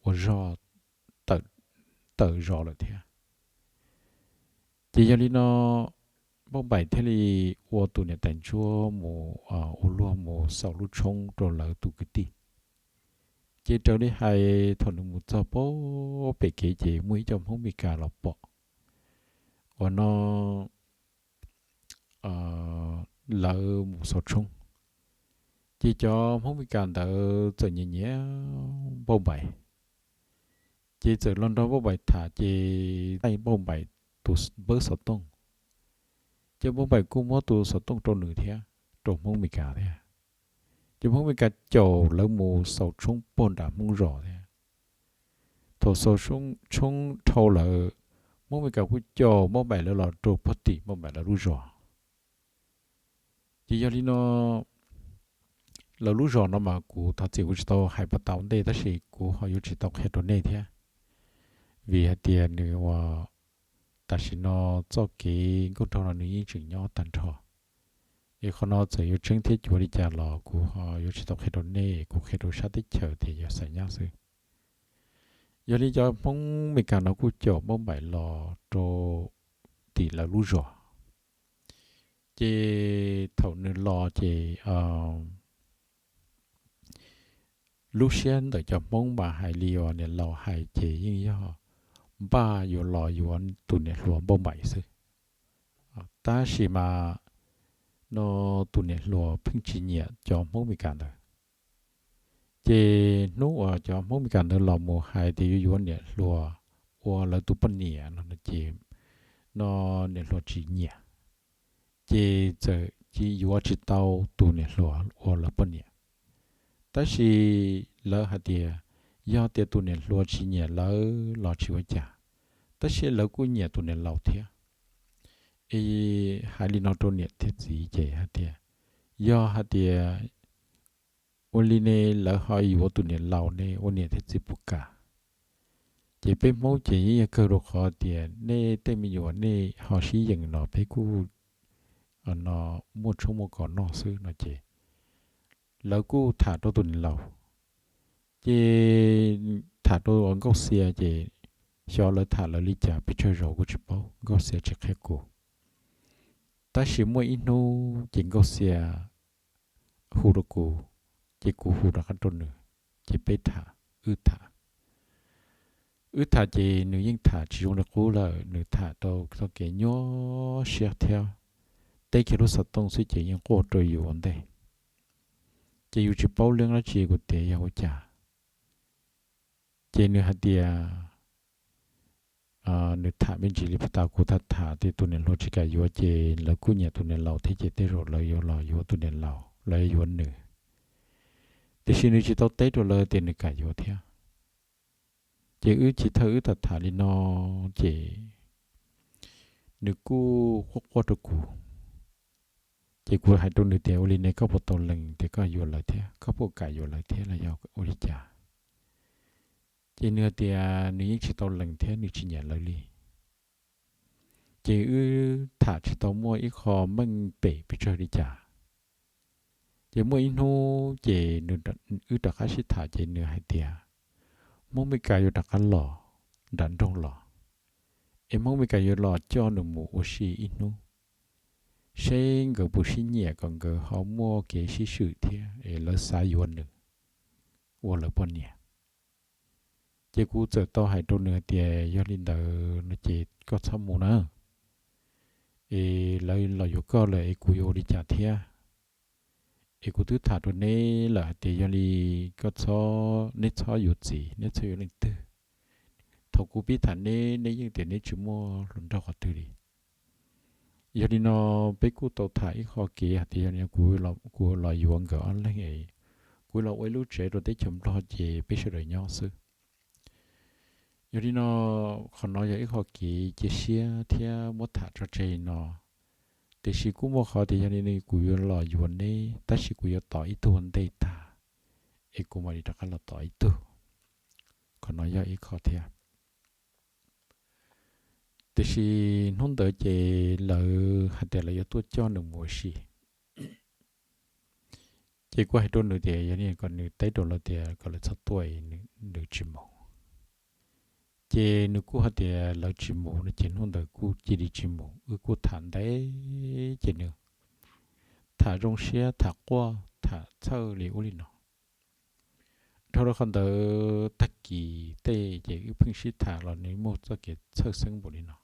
ua zog tawm zos lawm thiab. Ces yog li no Npauj Npaim thiaj li ua tus niam tais ntsuab mus ua luag mus xaus lub tshoob rau lawv tus kwv tij. Ces raws li hais thaum nws mus txog pem kev ces muaj ib co Hmoob Mes Kas los pom uas no lawv mus xaus tshoob. Ces cov Hmoob Mes Kas ntawd txawm nyiam nyiam Npauj Npaim, ces txawm los nrog Npauj Npaim tham ces taij Npauj Npaim tus npawb xov tooj. Ces Npauj Npaim kuj muab tus xov tooj rau nws thiab, rau Hmoob Mes Kas thiab. Ces Hmoob Mes Kas caum lawv mus xaus tshoob puag nram Hmoob zos thiab. Thaum xaus tshoob dhau lawm, Hmoob Mes Kas kuj caum Npauj Npaim lawv los rau puag tim Npauj Npaim lawv lub zos. Ces yog li no lawv lub zos no mas kuv thov txim kuv tsis tau hais puas tau ntej tab sis kuv ho yuav tsis tau qhia rau nej thiab, vim hais tias nws ua tam sim no txoj kev nkauj nraug no nws yeej tseem nyob tag nrho. Es qhov no txawm yuav tseeb thiab cuav li cas los kuv ho yuav tsis tau qhia rau nej, kuv qhia rau sab teb chaws tias yog xav nyob xwb. Yog li cov Hmoob Mes Kas no kuj caum Npauj Npaim los rau tim lawv lub zos. Ces thaum nws los ces lub siab ntawm cov Hmoob mas hais li uas niam laus hais ces yeej yog npaj yuav los yuav tus niam hluas Npauj Npaim xwb. Tab sis mas no tus niam hluas pheej tsis nyiam cov Hmoob Mes Kas ntawd. Ces hnub uas cov Hmoob Mes Kas ntawd los mus hais tias yuav yuav niam hluas ua lawv tus poj niam no ces no niam hluas tsis nyiam, ces txawm yuav tsis tau tus niam hluas ua lawv poj niam. Tab sis lawv hais tias yog tias tus niam hluas tsis nyiam lawv los tsis ua cas, tab sis lawv kuj nyiam tus niam laus thiab. Es hais li no rau niam thiab txiv ces hais tias yog hais tias ua li ne lawv ho yuav tus niam laus ne ua niam thiab txiv puas kam? Ces peb Hmoob ces yeej yog kawg rau qhov tias nej tej me nyuam nej ho sib yeem no peb kuj no muaj tshoob muaj kos noj xwb no ces lawv kuj tham rau tus niam laus. Ces tham rau uas Nkauj Xia ces xyov lawv tham lawv li cas pes tsawg zaus kuj tsis paub, Nkauj Xia tsis qhia kuv. Tab sis muaj ib hnub ces Nkauj Xia hu rau kuv, ces kuv hu rov qab rau nws, ces peb tham, wb tham. Wb tham ces nws yeej tham tsis zoo li qub lawm, nws tham rau txoj kev nyuaj siab thiab teb kiag lub xov tooj xwb ces yeej quaj rau yus ua ntej. Ces yus tsis paub leej dab tsi, kuv tias yog ua cas. Ces nws hais tias nws tham me ntsis li puag ta, kuv tham tham tias tus niam hluas tsis kam yuav ces lawv kuj nyiam tus niam laus thiab ces tej zaum lawv yuav los yuav tus niam laus, lawv yuav yuav nws. Tiam sis nws tsis tau teb rau lawv tias nws kam yuav thiab. Ces wb chiv thawj wb tham tham li no ces nws kuj quaj quaj rau kuv. Ces kuv hais rau nws tias ua li ne koj puas tau lees tias koj yuav lawv thiab, koj puas kam yuav lawv thiab los yog ua li cas? Ces nws hais tias nws yeej tsis tau lees thiab nws tsis nyiam lawv li. Ces wb tham tsis tau muaj ib qho meej pem pes tsawg li cas. Ces muaj ib hnub ces wb rov qab sib tham ces nws hais tias Hmoob Mes Kas yuav rov qab los nram nroog los, es Hmoob Mes Kas yuav los coj nws mus ua si ib hnub, seb nkawd puas sib nyiam kom nkawd ho muaj kev sib swm thiab es lawv xav yuav nws ua lawv poj niam. Ces kuv txawm tau hais rau nws hais tias yog li ntawd no ces koj txhob mus na, es lawv los yuav koj lawm es kuv yuav ua li cas thiab? Es kuv twb tham rau neb lawm hais tias yog li koj txhob, neb txhob yuav txiv, neb txhob yuav leej twg. Thaum kuv pib tham neb, neb yeej tias neb tsis muaj hluas nraug qhov twg li. Yog li no peb kuj tau tham ib qho kev hais tias yog li kuv los yuav nkawd ob leeg es kuv los ua ib lub tsev rau teb chaws Nplog ces peb sawv daws nyob xwb. Yog li no qhov no yog ib qho kev cia siab thiab muab tham tso tseg no, tiam sis kuj muaj qhov tias yog li kuv yuav los yuav neb tab sis kuv yuav tos ib tug ua ntej tag, es kuv mam li rov qab los tos ib tug. Qhov no yog ib qho thiab. Tiam sis hnub ntawd ces lawv hais tias lawv yuav tuaj coj nws mus ua si. Ces kuv hais rau nws tias yog li kom nws teb rau lawv tias kom lawv txhob tuaj, nws tsis mus. Ces nws kuj hais tias lawv tsis mus no ces hnub ntawd kuj cia li tsis mus, wb kuj tham ntev ces nws tham zoo siab, tham quaj tham txhawj li ub li no. Dhau rau qhov ntawd tag kis tej ces wb pheej sib tham los nws muaj txoj kev txhawj xeeb npaum li no.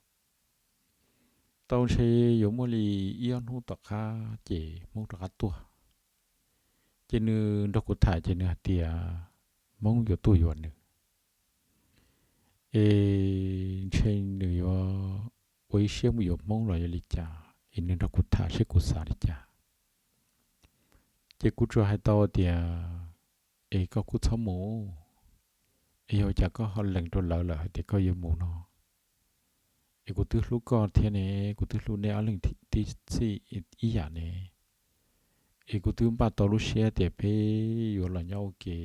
Tau ntshe yuav muaj li ib ob hnub tom qab ces Hmoob rov qab tuaj. Ces nws nrog kuv tham ces nws hais tias Hmoob yuav tuaj yuav nws, es ntshe nws yuav ua ib siab mus yuav Hmoob los yog li cas, es nws nrog kuv tham seb kuv xav li cas. Ces kuv tsuas hais tau tias, es koj kuj txhob mus, es yog cas koj ho lees rau lawv lawm hais tias koj yuav mus no? Es kuv twb hlub koj thiab ne, kuv twb hlub nej ob leeg tib txhij ib yam ne. Es kuv twb npaj tau lub siab tias peb yuav los nyob ua ke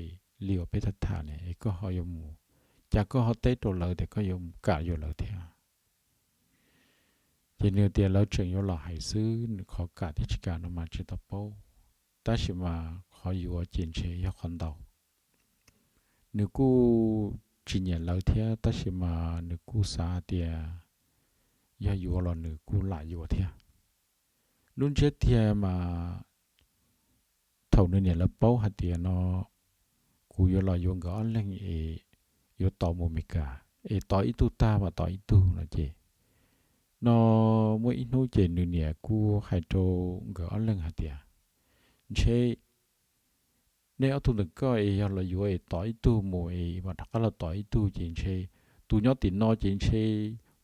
li uas peb tham tham ne, es koj ho yuav mus, cas koj ho teb rau lawv tias koj yuav mus kam yuav lawv thiab? Ces nws tias lawv tseem yuav los hais xwb, nws qhov kam thiab tsis kam no mas tsis tau paub, tab sis mas qhov yuav ces ntshe yog qhov ntau. Nws kuj tsis nyiam lawv thiab, tab sis mas nws kuj xav hais tias yog yuav los nws kuj lam yuav thiab. Lub ntsiab tiag mas thaum nws niam lawv paub hais tias no kuv yuav los yuav nkawd ob leeg es yuav tos mus Meskas, es tos ib tug tag mas tos ib tug no ces, no muaj ib hnub ces nws niam kuj hais rau nkawd ob leeg hais tias, ntshe nej ob tug ntawm koj es yog los yuav es tos ib tug mus es mam rov qab los tos ib tug ces ntshe tus nyob tim no ces ntshe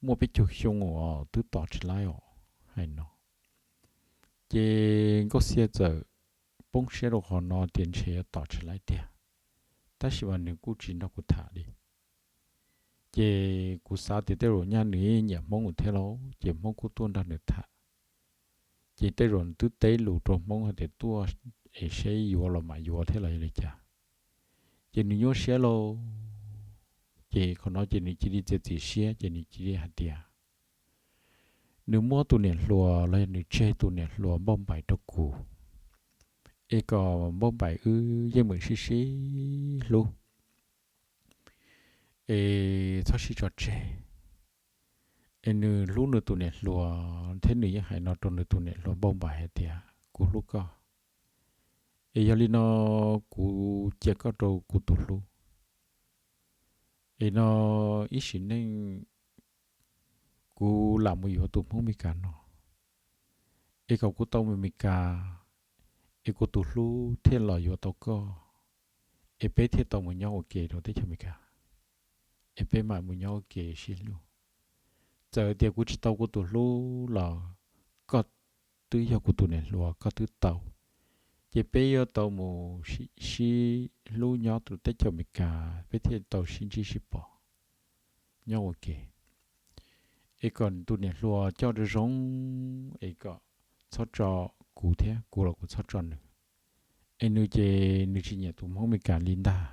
muaj peb caug xyoo os twb tos tsis laib os, hais no. Ces Nkauj Xia txawm poob siab rau qhov no tias ntshe yuav tos tsis laib tiag, tab sis mas nws kuj tsis nrog kuv tham li. Ces kuv xav tias tej zaum nyaj nws nyiam Hmoob thiab lauj, ces Hmoob kuj tuaj nrog nws tham. Ces tej zaum twb teb lus rau Hmoob hais tias tuaj es seb yuav los mam yuav thiab los yog li cas. Ces nws nyuaj siab lauj, ces qhov no ces nws cia li txiav txim siab ces nws cia li hais tias nws muab tus niam hluas los yog nws tseg tus niam hluas Npauj Npaim rau kuv, es kom Npauj Npaim wb yeej meem sib sib hlub, es txhob sib tso tseg. Es nws hlub nws tus niam hluas thiab nws yeej hais no rau nws tus niam hluas Npauj Npaim hais tias kuv hlub koj, es yog li no kuv cia koj rau kuv tus hlub, es no ib sim neej kuv lam mus yuav tus Hmoob Meskas no, es kom kuv tau mus Meskas, es kuv tus hlub thiaj los yuav tau koj, es peb thiaj tau mus nyob ua ke rau teb chaws Amelikas, es peb mam mus nyob ua ke sib hlub. Txawm tias kuv tsis tau kuv tus hlub los koj twb yog kuv tus niam hluas, koj twb tau, ces peb yuav tau mus sib hlub nyob rau teb chaws Amelikas, peb thiaj tau sib ntsib sib pom nyob ua ke. Es kom tus niam hluas coj zoo zoo, es kom txhob tso kuv thiab kuv los kuv txhob tso nws. Es nws ces nws tsis nyiam tus Hmoob Amelikas li ntag.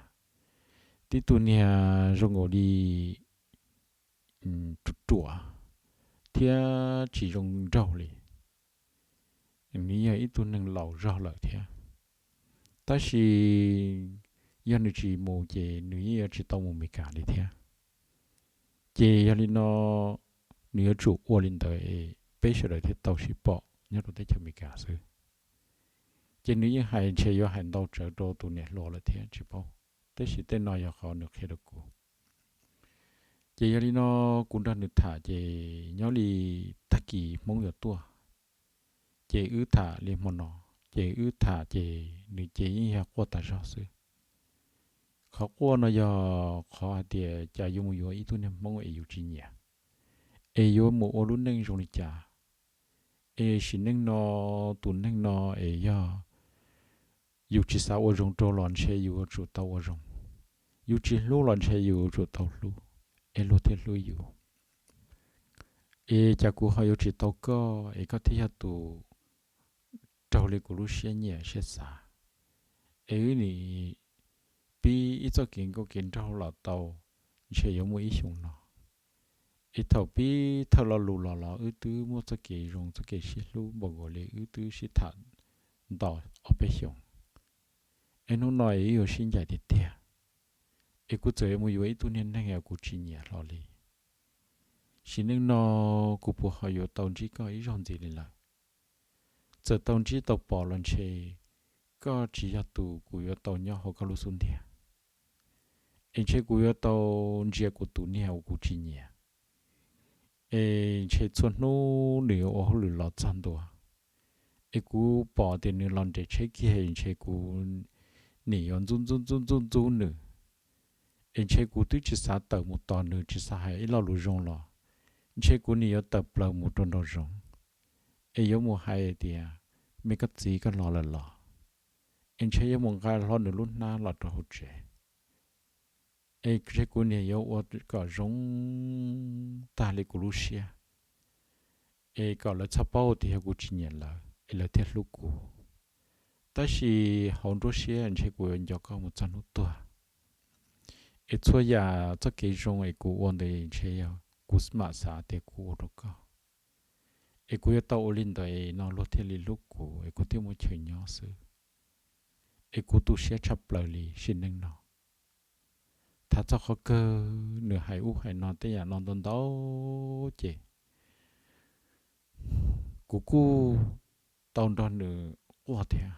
Tib tug niag zoo nkaus li ruam ruam thiab tsis zoo nraug li. Nws yog ib tug neeg laus zog lawm thiab, tab sis yog nws tsis mus ces nws yeej yuav tsis tau mus Amelikas li thiab. Ces yog li no nws yuav tsum ua li ntawd es peb sawv daws thiaj tau sib pom nyob rau teb chaws Amelikas xwb. Ces nws yeej hais ntshe yuav hais ntau tsawv rau tus niam hluas lawm thiab tsis paub, tab sis tej no yog qhov nws qhia rau kuv. Ces yog li no kuv nrog nws tham ces nyob li tag kis Hmoob yuav tuaj, ces wb tham li hmo no, ces wb tham ces nws ces yeej yog quaj tas zog xwb. Qhov quaj no yog qhov hais tias cas yuav mus yuav ib tug niag Hmoob es yus tsis nyiam, es yuav mus ua lub neej zoo li cas, es sim neej no tus neeg no es yog yus tsis xav ua zoo rau los ntshe yus yuav tsum tau ua zoo, yus tsis hlub los ntshe yus yuav tsum tau hlub, es luag thiaj hlub yus. Es cas kuv ho yuav tsis tau koj es koj thiaj yog tus raug li kuv lub siab nyiam siab xav. Es wb nim pib ib txoj kev nkauj kev nraug los tau ntshe yuav muaj ib xyoos no, Es thaum pib thawj lo lus los los wb twb muaj txoj kev zoo txoj kev sib hlub npaum nkaus li wb twb sib tham ntau ob peb xyoos. Es hnub no es wb yuav sib ncaim tiag tiag, es kuv txawm yuav mus yuav ib tug niag neeg uas kuv tsis nyiam hlo li, sim neej no kuv puas ho yuav tau ntsib koj ib zaug ntxiv li lawm? Txawm tau ntsib tau pom los ntshe koj tsis yog tus kuv yuav tau nyob hauv koj lub xub ntiag. Es ntshe kuv yuav tau ntsia kuv tus niag uas kuv tsis nyiam. Es ntshe txhua hnub nws yuav ua hauj lwm los txog ntua, es kuv pom tias nws los nres tsheb kiag ntshe kuv nim yuav ntxub ntxub ntxub ntxub ntxub nws. Es ntshe kuv twb tsis xav tawm mus tos nws, tsis xav hais ib lo lus zoo los ntshe kuv nim yuav tawm plaws mus rau nraum zoov, es yuav mus hais tias, me koj txiv, koj los lawm los? Es ntshe yuav mus nqa hlo nws lub hnab los rau hauv tsev. Es ntshe kuv nim yuav ua kom zoo tag li kuv lub siab, es kom lawv txhob paub tias yog kuv tsis nyiam lawv es lawv thiaj hlub kuv. Tab sis hauv nruab siab ntshe kuv yuav nco koj mus txog hnub tuag. Es txhua yam txoj kev zoo es kuv ua ntawd ntshe yog kuv mam xav tias kuv ua rau koj. Es kuv yuav tau ua li ntawd no luag thiaj li hlub kuv es kuv thiaj muaj chaw nyob xwb. Es kuv tu siab tshaj plaws li sim neej no. Tham txog qhov kawg nws hais ub hais no tej yam no ntau ntau ces kuv kuj tau nrog nws quaj thiab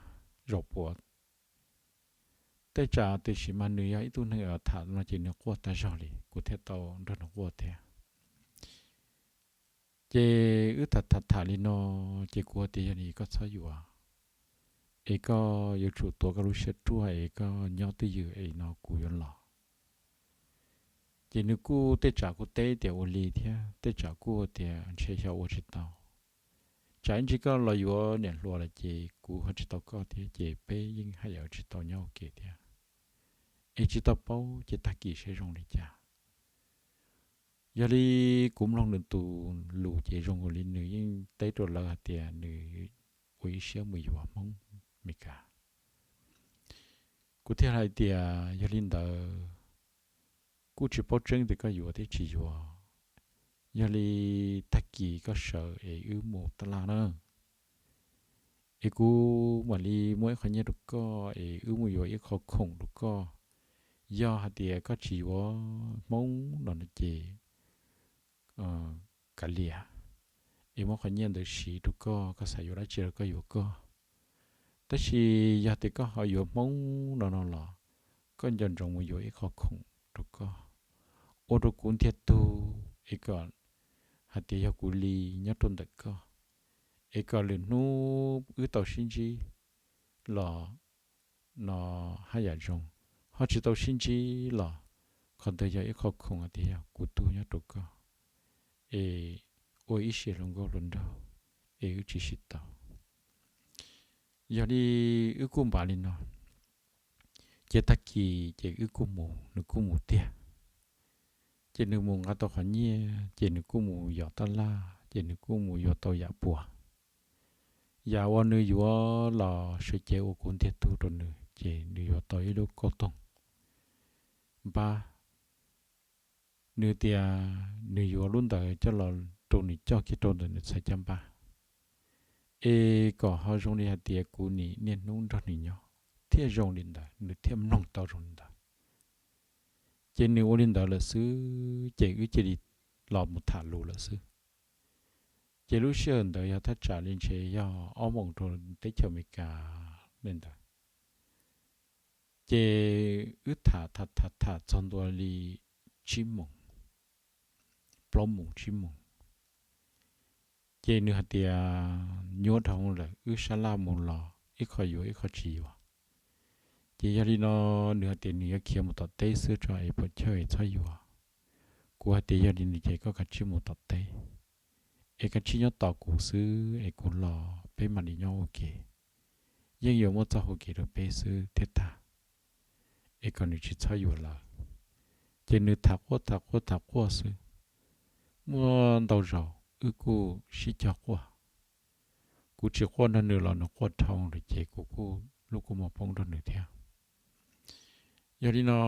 zaum puav. Tej tsam tiam sis mas nws yog ib tug neeg uas tham no ces nws quaj tag zog li, kuv thiaj tau nrog nws quaj thiab. Ces wb tham tham tham li no, ces kuv hais tias yog li koj txhob yuav, es koj yuav tsum tuav koj lub siab ruaj es koj nyob twj ywm es no kuv yuav los. Ces nws kuj tej tsam kuj teb tias ua li thiab tej tsam kuj tias ntshe xyov ua tsis tau. Tsam ib ntsis koj los yuav niam hluas lawm ces kuv ho tsis tau koj thiab ces peb yeej haj yam tsis tau nyob ua ke thiab. Es tsis tau paub ces tag kis seb zoo li cas. Yog li kuv mloog nws tus lus ces zoo nkaus li nws yeej teb rau lawv hais tias nws ua ib siab mus yuav Hmoob Meskas. Kuv thiaj hais tias yog li ntawd kuj tsis paub tseeb tias koj yuav thiab tsis yuav. Yog li tag kis koj sawv es wb mus taj laj na, es kuv mam li muab ib qho nyiaj rau koj es wb mus yuav ib qho khoom rau koj. Yog hais tias koj tsis yuav Hmoob no no ces kav liam, es muab qhov nyiaj ntawd siv rau koj, koj xav yuav dab tsi los koj yuav koj. Tab sis yog tias koj ho yuav Hmoob no no los koj nco ntsoov mus yuav ib qho khoom rau koj, ua rau kuv ntiag tug es kom hais tias yog kuv li nyob rau ntawm koj, es kom lwm hnub wb tau sib ntsib los no haj yam zoo, ho tsis tau sib ntsib los qhov ntawd yog ib qho khoom hais tias yog kuv tug nyob rau koj, es ua ib sia hluas nkauj hluas nraug es wb tsis sib tau. Yog li wb kuj npaj li no, ces tag kis ces wb kuj mus, nws kuj mus tiag. Ces nws mus nqa tau qhov nyiaj ces nws kuj mus yos taj laj ces nws kuj mus yuav tau yam puas. Yam uas nws yuav los sawv cev ua kuv ntiag tug rau nws ces nws yuav tau ib lub kauj toog npab. Nws tias nws yuav lub ntawd coj los rau nws coj kiag rau ntawm nws txhais caj npab, es kom ho zoo li hais tias kuv nim niaj hnub nrog nws nyob, thiaj zoo li ntawd, nws thiaj mloog tau zoo li ntawd. Ces nws ua li ntawd lawm xwb ces wb cia li los mus tham lus lawm xwb. Ces lub sij hawm ntawd yog thaj tsam li ntshe yog ob moos rau teb chaws Amelikas li ntawd. Ces wb tham tham tham tham txog ntua li tsib moos, plaub moos tsib moos, ces nws hais tias nyuaj dhau lawm, wb sab laj mus los ib qho yuav ib qho tsis yuav. Ces yog li no nws hais tias nws yuav khiav mus tom teb xwb tso es puas chawj es txhob yuav. Kuv hais tias yog li ntawd ces koj kav tsij mus tom teb, es kav tsij nyob tos kuv xwb es kuv los peb mam li nyob ua ke, yeej yuav muaj txoj hau kev rau peb xwb thiaj tag, es kom nws tsis txhob yuav lawm. Ces nws tham quaj tham quaj tham quaj xwb, muaj ntau zaus wb kuj sib cog quaj. Kuv tsis quaj nrog nws los nws quaj dhau lawm ces kuv kuj lub kua muag poob nrog nws thiab. Yog li no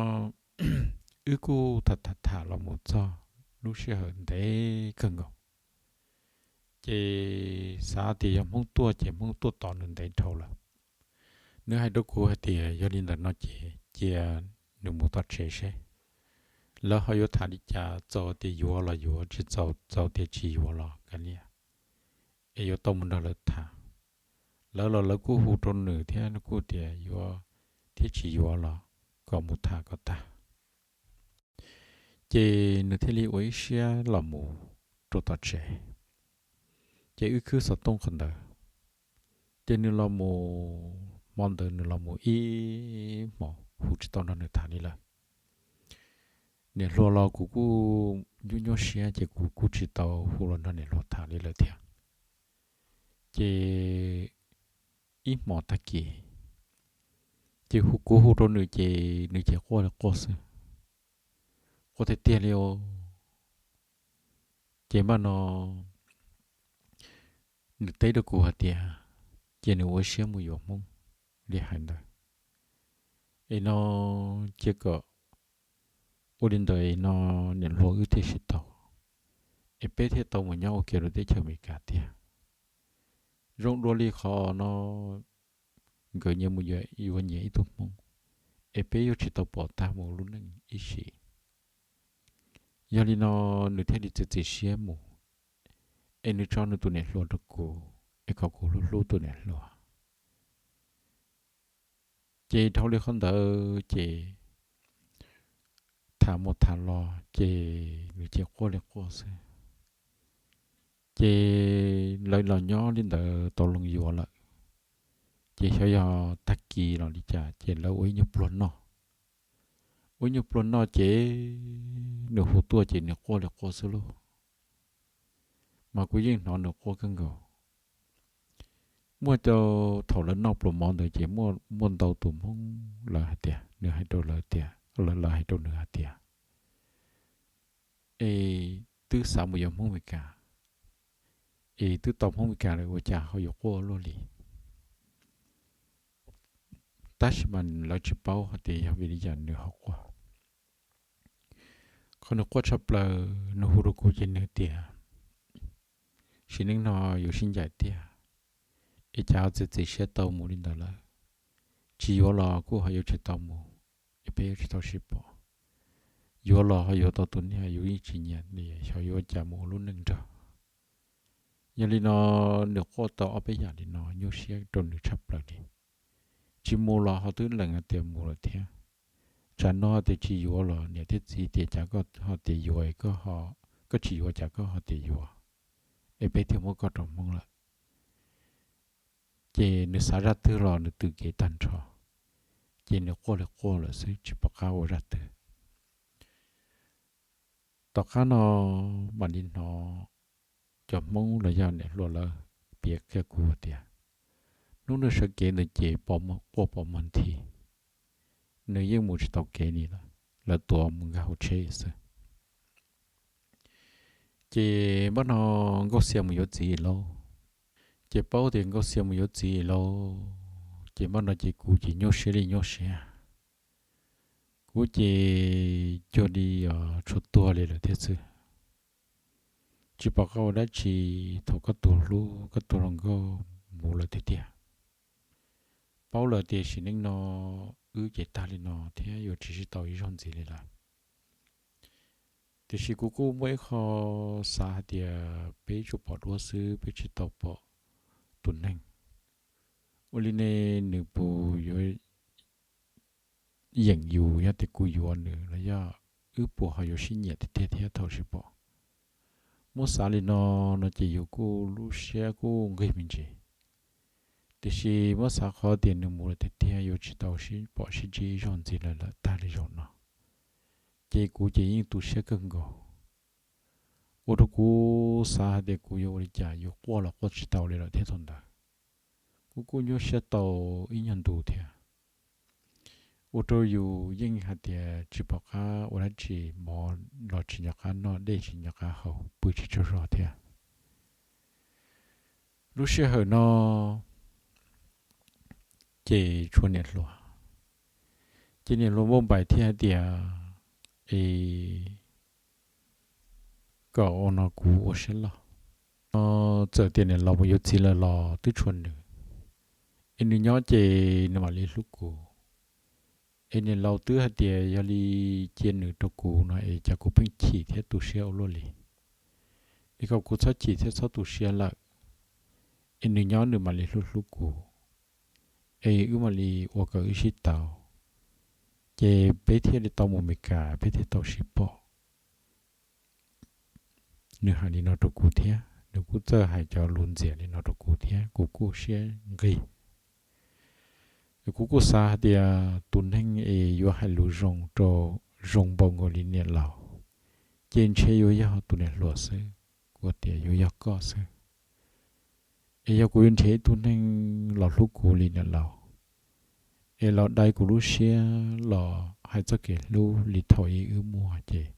wb kuj tham tham tham los mus txog lub sij hawm ntev kawg nkaus. Ces xav tias yog Hmoob tuaj ces Hmoob tuaj tos nws ntev dhau lawm. Nws hais rau kuv hais tias yog li ntawm no ces cia nws mus tom tsev seb lawv ho yuav tham li cas, txaus tias yuav los yuav, tsis txaus, txaus tias tsis yuav los kav liam, es yuav tau mus nrog lawv tham. Lawv los lawv kuj hu rau nws thiab, nws kuj tias yuav thiab tsis yuav los kom mus tham kom tag. Ces nws thiaj li ua ib siab los mus rau tom tsev. Ces wb khwb xov tooj qhov ntawd, ces nws los mus, hmo ntawd nws los mus ib hmos hu tsis tau nrog nws tham li lawm. Niam hluas los kuv kuj nyuaj nyuaj siab ces kuv kuj tsis tau hu los nrog niam hluas tham li lawm thiab. Ces ib hmos tag kis, ces kuv hu rau nws ces nws ces quaj li quaj xwb, quaj tiag tiag li os. Ces npaj no nws teb rau kuv hais tias cia nws ua siab mus yuav Hmoob li hais ntawd. Es no cia kom ua li ntawd es no niam hluas wb thiaj sib tau, es peb thiaj tau mus nyob ua ke rau teb chaws Amelikas tiag. Zoo dua li qhov no nkawd nyias mus yuav nyias ib tug Hmoob, es peb yuav tsis tau pom tag mus lub neej ib sim. Yog li no nws thiaj li txiav txim siab mus, es nws tso nws tus niam hluas rau kuv, es kom kuv hlub hlub tus niam hluas. Ces dhau li qhov ntawd ces tham mus tham los ces nws ces quaj li quaj xwb. Ces lawv los nyob li ntawd tau loo yuav lawm, ces xyov yog tag kis los li cas ces lawv ua ib nyuag pluag noj. Ua ib nyuag pluag noj ces nws hu tuaj ces nws quaj li quaj xwb lauj. Mas kuv yeej hnov nws quaj kawg nkaus. Muaj rau thaum lawv noj pluas mov ntawd ces muaj ntau tus Hmoob lawv hais tias, nws hais rau lawv tias, lawv hais rau nws hais tias, es twb xav mus yuav Hmoob Meskas, es twb tau Hmoob Meskas lawm ua cas ho yuav quaj ua luaj li. Tab sis mas lawv tsis paub hais tias yog vim li cas nws ho quaj. Qhov nws quaj tshaj plaws nws hu rau kuv ces nws tias, sim neej no yuav sib ncaim tiag, es cas ho txiav txim siab tau mus li ntawd lawm. Tsis yuav los kuj ho yuav tsis tau mus, es peb yuav tsis tau sib pom. Yuav los ho yuav tau tus niag yus yeej tsis nyiam li, xyov yuav ua cas mus ua lub neej nrog. Yog li no nws quaj tau ob peb yam li no nyuaj siab rau nws tshaj plaws li. Tsis mus los ho twb lees hais tias mus lawm thiab. Tsam no tias tsis yuav los niam thiab txiv tias cas koj ho tias yuav, koj tsis yuav cas koj ho tias yuav, es peb thiaj muab koj rau Hmoob lawm. Ces nws xav zaj twg los nws tws kev tag nrho, ces nws quaj li quaj lawm xwb tsis pom qab ua zaj twg. Tom qab no mam li hnov cov Hmoob los yog niam hluas lawv piav qhia kuv tias, hnub nws sawv kev ntawd ces quaj pom muag nthi, nws yeej mus tsis tau kev li lawm, lawv tuav mus nkag hauv tsheb xwb. Ces npaj no Nkauj Xia mus yuav txiv lauj. Ces paub tias Nkauj Xia mus yuav txiv lauj, ces npaj no ces kuv ces nyuaj siab li nyuaj siab. Kuv ces cuag li tshuav tuag li lawm thiab xwb. Tsis pom qab ua dab tsi thaum koj tus hlub koj tus hluas nkauj mus lawm tiag tiag. Paub lawm tias sim neej no wb ces tag li no thiab yuav tsis sib tau ib zaug ntxiv li lawm. Tiam sis kuv kuj muaj ib qho xav hais tias peb tsuas pom duab xwb peb tsis tau pom tus neeg. Ua li ne nws puas yuav yeem yus yog tias kuv yuav nws los yog wb puas ho yuav sib nyiam tiag tiag thiab thaum sib pom. Muab xav li no, no ces yus kuj lub siab kuj nqig me ntsis. Tiam sis muab xav qhov tias nws mus lawm tiag tiag yuav tsis tau sib pom sib ntsib ib zaug ntxiv lawm lawm tag li zaum no, ces kuv ces yeej tu siab kawg nkaus. Ua rau kuv xav hais tias kuv yuav ua li cas, yus quaj los quaj tsis tau li lawm thiab thaum ntawd. Kuv kuj nyuaj siab tau ib nyuag ntu thiab. Ua rau yus yeej hais tias tsis pom qab ua dab tsi, mov los tsis nco qab noj, dej tsis nco qab haus, pw tsis tsaug zog thiab. Lub sij hawm no ces tshuav niam hluas, ces niam hluas npauj npaim thiab hais tias, es kom ua no kuv ua siab loj. No txawm tias niam laus mus yuav txiv lawm los twb tshuav nws, es nws nyob ces nws mam li hlub kuv. Es niam laus twb hais tias yog li cia nws rau kuv no es cas kuv pheej chim thiab tu siab ua luaj li. Es kom kuv txhob chim thiab txhob tu siab lawm, es nws nyob nws mam li hlub hlub kuv, es wb mam li ua kom wb sib tau, ces peb thiaj li tau mus Meskas, peb thiaj tau sib pom. Nws hais li no rau kuv thiab, nws kuj txawj hais cov lus ntxias li no rau kuv thiab, kuv kuj siab nqig. Kuv kuj xav hais tias tus neeg es yuav hais lus zoo rau, zoo npaum nkaus li niam laus, ces ntshe yuav yog tus niam hluas xwb. Kuv tias yuav yog koj xwb. Es yog kuv yuav nrhiav ib tug neeg los hlub kuv li niam laus, es los dai kuv lub siab los hais txoj kev hlub li thaum ub wb muaj, ces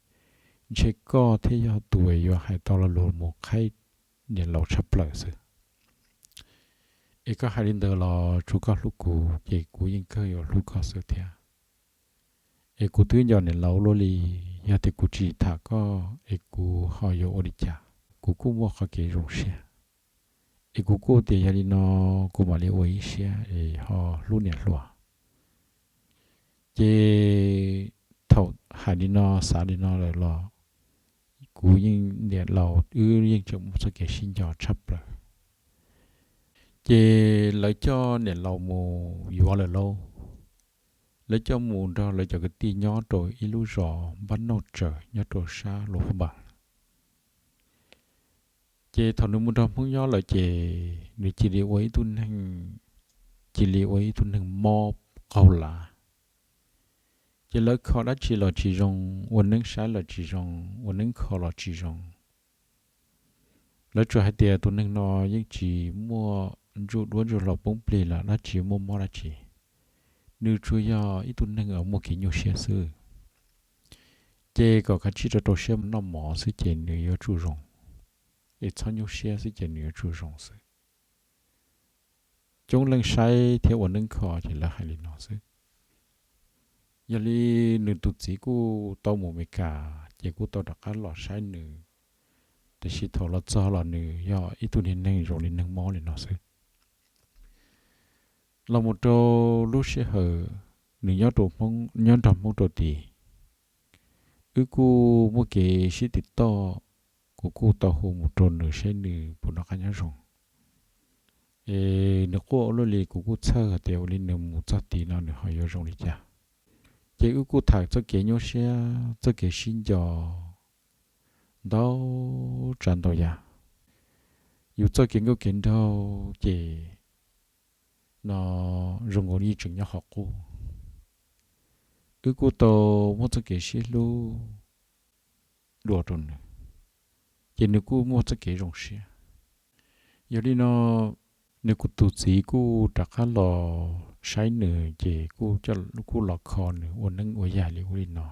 ntshe koj thiaj yog tus uas yuav hais tau lo lus mus qhaib niam laus tshaj plaws xwb. Es koj hais li ntawd los tsuav koj hlub kuv ces kuv yeej kawg yuav hlub koj xwb thiab. Es kuv twb nco niam laus ua luaj li, yog tias kuv tsis tham koj es kuv ho yuav ua li cas? Kuv kuj muaj qhov kev zoo siab. Es kuv kuj tias yog li no kuv mam li ua ib siab es ho hlub niam hluas. Ces thaum hais li no xav li no lawm los kuv yeej, niam laus wb yeej tseem muaj txoj kev sib nco tshaj plaws. Ces lawv coj niam laus mus yuav lawm lauj. Lawv coj mus nrog lawv cov kwv tij nyob rau ib lub zos npab nauj tsaws nyob rau sab Luas Phab Npaas. Ces thaum nws mus nrog Hmoob nyob lawm ces nws cia li ua ib tug neeg, cia li ua ib tug neeg mob qaug lav. Ces lawv kho dab tsi los tsis zoo, ua neeb saib los tsis zoo, ua neeb kho los tsis zoo. Lawv tsuas hais tias tus neeg no yeej tsis muaj ntsuj duab ntsuj hlauv poob plig los dab tsi muaj mob dab tsi, nws tsuas yog ib tug neeg uas muaj kev nyuaj siab xwb. Ces kom kav tsij rau rau siab noj mov xwb ces nws yuav tsum zoo, es txhob nyuaj siab xwb ces nws yuav tsum zoo xwb. Coob leej saib thiab ua neeb kho ces lawv hais li no xwb. Yog li nws tus txiv kuj tau mus Meskas ces kuj tau rov qab los saib nws, tiam sis thaum los txog los nws yog ib tug niag neeg zoo li neeg mob li no xwb. Los mus rau lub sij hawm nws nyob rau Hmoob, nyob nrog Hmoob rau tid, wb kuj muaj kev sib tiv toj, kuv kuj tau hu mus rau nws saib nws puas noj qab nyob zoo. Es nws quaj ua luaj li, kuv kuj txhawj hais tias ua li nws mus txog tid no nws ho yuav zoo li cas. Ces wb kuj tham txoj kev nyuaj siab, txoj kev sib nco ntau tsav ntau yam. Yus txoj kev nkauj kev nraug ces no zoo nkaus li tseem nyob qhov qub. Wb kuj tau muaj txoj kev sib hlub dua rau nws, ces nws kuj muaj txoj kev zoo siab. Yog li no, nws kuj tus txiv kuj rov qab los saib nws ces kuj, kuj los kho nws ua neeb ua yaig li ub li no,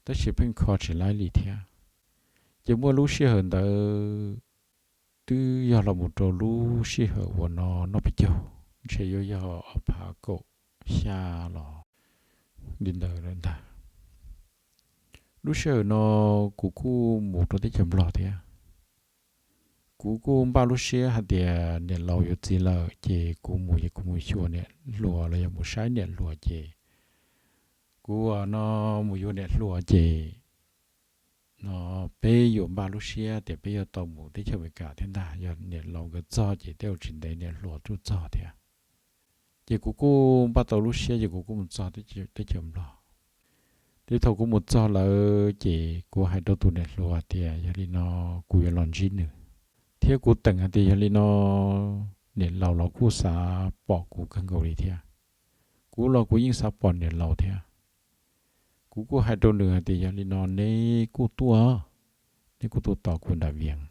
tab sis pheej kho tsis laib li thiab. Ces muaj lub sij hawm ntawd twb yog los mus rau lub sij hawm uas no noj peb caug, ntshe yuav yog ob phav kaum xya los li ntawd lawm ntag. Lub sij hawm no kuv kuj mus rau teb chaws Nplog thiab. Kuv kuj npaj lub siab hais tias niam laus yuav txiv lawm ces kuv mus ces kuv mus xyuas niam hluas los yog mus saib niam hluas ces kuv no mus yuav niam hluas ces no peb yuav npaj lub siab tias peb yuav tau mus teb chaws Amelikas thiab ntag, yog niam laus nkawd txog ces tej zaum tsis ntev niam hluas tuaj txog thiab. Ces kuv kuj npaj tau lub siab ces kuv kuj mus txog teb chaws Nplog. Ces thaum kuv mus txog lawm ces kuv hais rau tus niam hluas tias yog li no kuv yuav los ntsib nws, thiab kuv teem hais tias yog li no niam laus los kuj xav pom kuv kawg nkaus li thiab. Kuv los kuv yeej xav pom niam laus thiab. Kuv kuj hais rau nws hais tias yog li no neb kuj tuaj, neb kuj tuaj tos kuv nram Vias,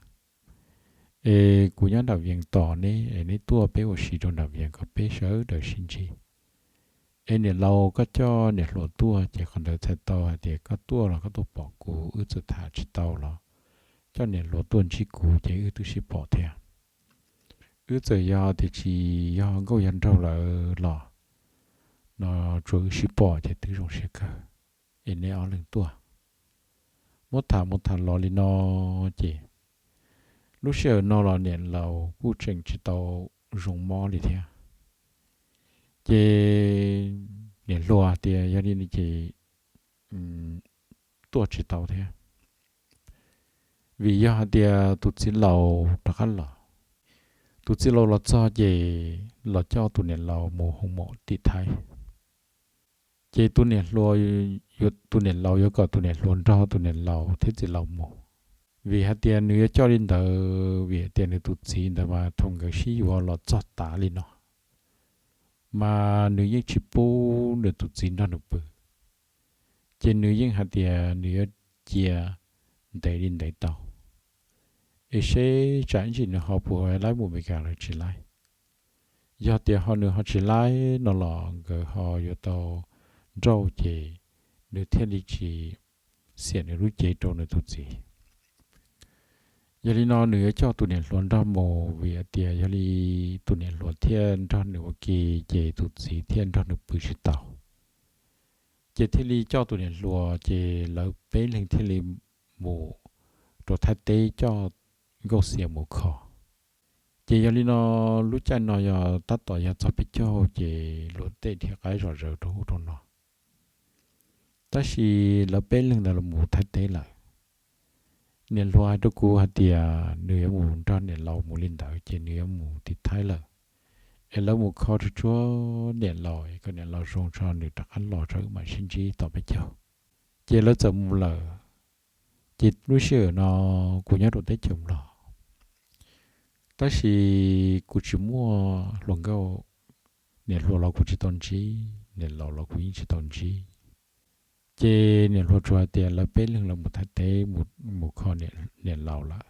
es kuv nyob nram Vias tos neb es neb tuaj peb ua si rau nram Vias kom peb sawv daws sib ntsib. Es niam laus koj coj niam hluas tuaj ces qhov ntawd txhais tau hais tias koj tuaj los koj tuaj pom kuv, wb txawm tham tsis tau los coj niam hluas tuaj ntsib kuv ces wb twb sib pom thiab. Wb txawm yog tias tsis yog nkauj yog nraug lawm los no tsuas wb sib pom ces twb zoo siab kawg. Es neb ob leeg tuaj muab tham mus tham los li no ces lub sij hawm no los niam laus kuj tseem tsis tau zoo mob li thiab. Ces niam hluas tias yog li ces tuaj tsis tau thiab, vim yog hais tias tus txiv laus rov qab los. Tus txiv laus los txog ces los coj tus niam laus mus hoo mom tim Thaib. Ces tus niam hluas, tus niam laus yuav kom tus niam hluas nrog tus niam laus thiab txiv laus mus, vim hais tias nws yuav coj li ntawd vim hais tias nws tus txiv ntawd mas thaum nkawd sib yuav los txog tav li no mas nws yeej tsis pub nws tus txiv nrog nws pw. Ces nws yeej hais tias nws yuav cia ntev li ntev tau, es seb tsam ib ntsis nws ho puas laib mus Meskas los tsis laib. Yog tias ho nws ho tsis laib no los nkawd ho yuav tau nrauj ces nws thiaj li tsis xiam nws lub cev rau nws tus txiv. Yog li no nws yuav coj tus niam hluas nrog mus vim hais tias yog li tus niam hluas thiaj nrog nws ua ke ces tus txiv thiaj nrog nws pw tsis tau. Ces thiaj li coj tus niam hluas ces lawv peb leeg thiaj li mus rau Thaib teb coj nkauj xias mus kho. Ces yog li no lub caij no yog tab tom yog txog peb caug ces luam tej dhia qaib zom zaws rau ub rau no. Tab sis lawv peb leeg ntawd los mus Thaib teb lawm. Niam hluas hais rau kuv hais tias nws yuav mus nrog niam laus mus li ntawd ces nws yuav mus tim Thaib lawm, es lawv mus kho tsuag tsuag niam laus es kom niam laus zoo tso nws rov qab los tso wb mam sib ntsib tom peb caug. Ces lawv txawm mus lawm. Ces lub sij hawm no kuv nyob rau teb chaws Nplog, tab sis kuv tsis muaj hluas nkauj, niam hluas los kuv tsis tau ntsib, niam laus los kuv yeej tsis tau ntsib. Ces niam hluas tsuas hais tias lawv peb leeg lawv mus Thaib teb mus kho niam laus lawm.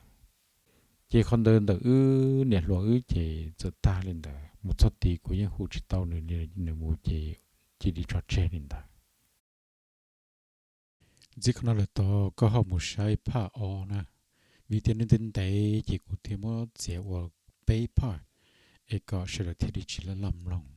Ces qhov ntawd ntawm wb niam hluas wb ces txawm tag li ntawd, mus txog tid kuv yeej hu tsis tau nws, nws mus ces cia li tso tseg li ntawd. Ntxiv qhov no lawm tau koj ho mus saib phaj ob na, vim tias nws ntev ntev ces kuv thiaj muab txiav ua peb phaj, es kom sawv daws thiaj li tsis laj laj mloog.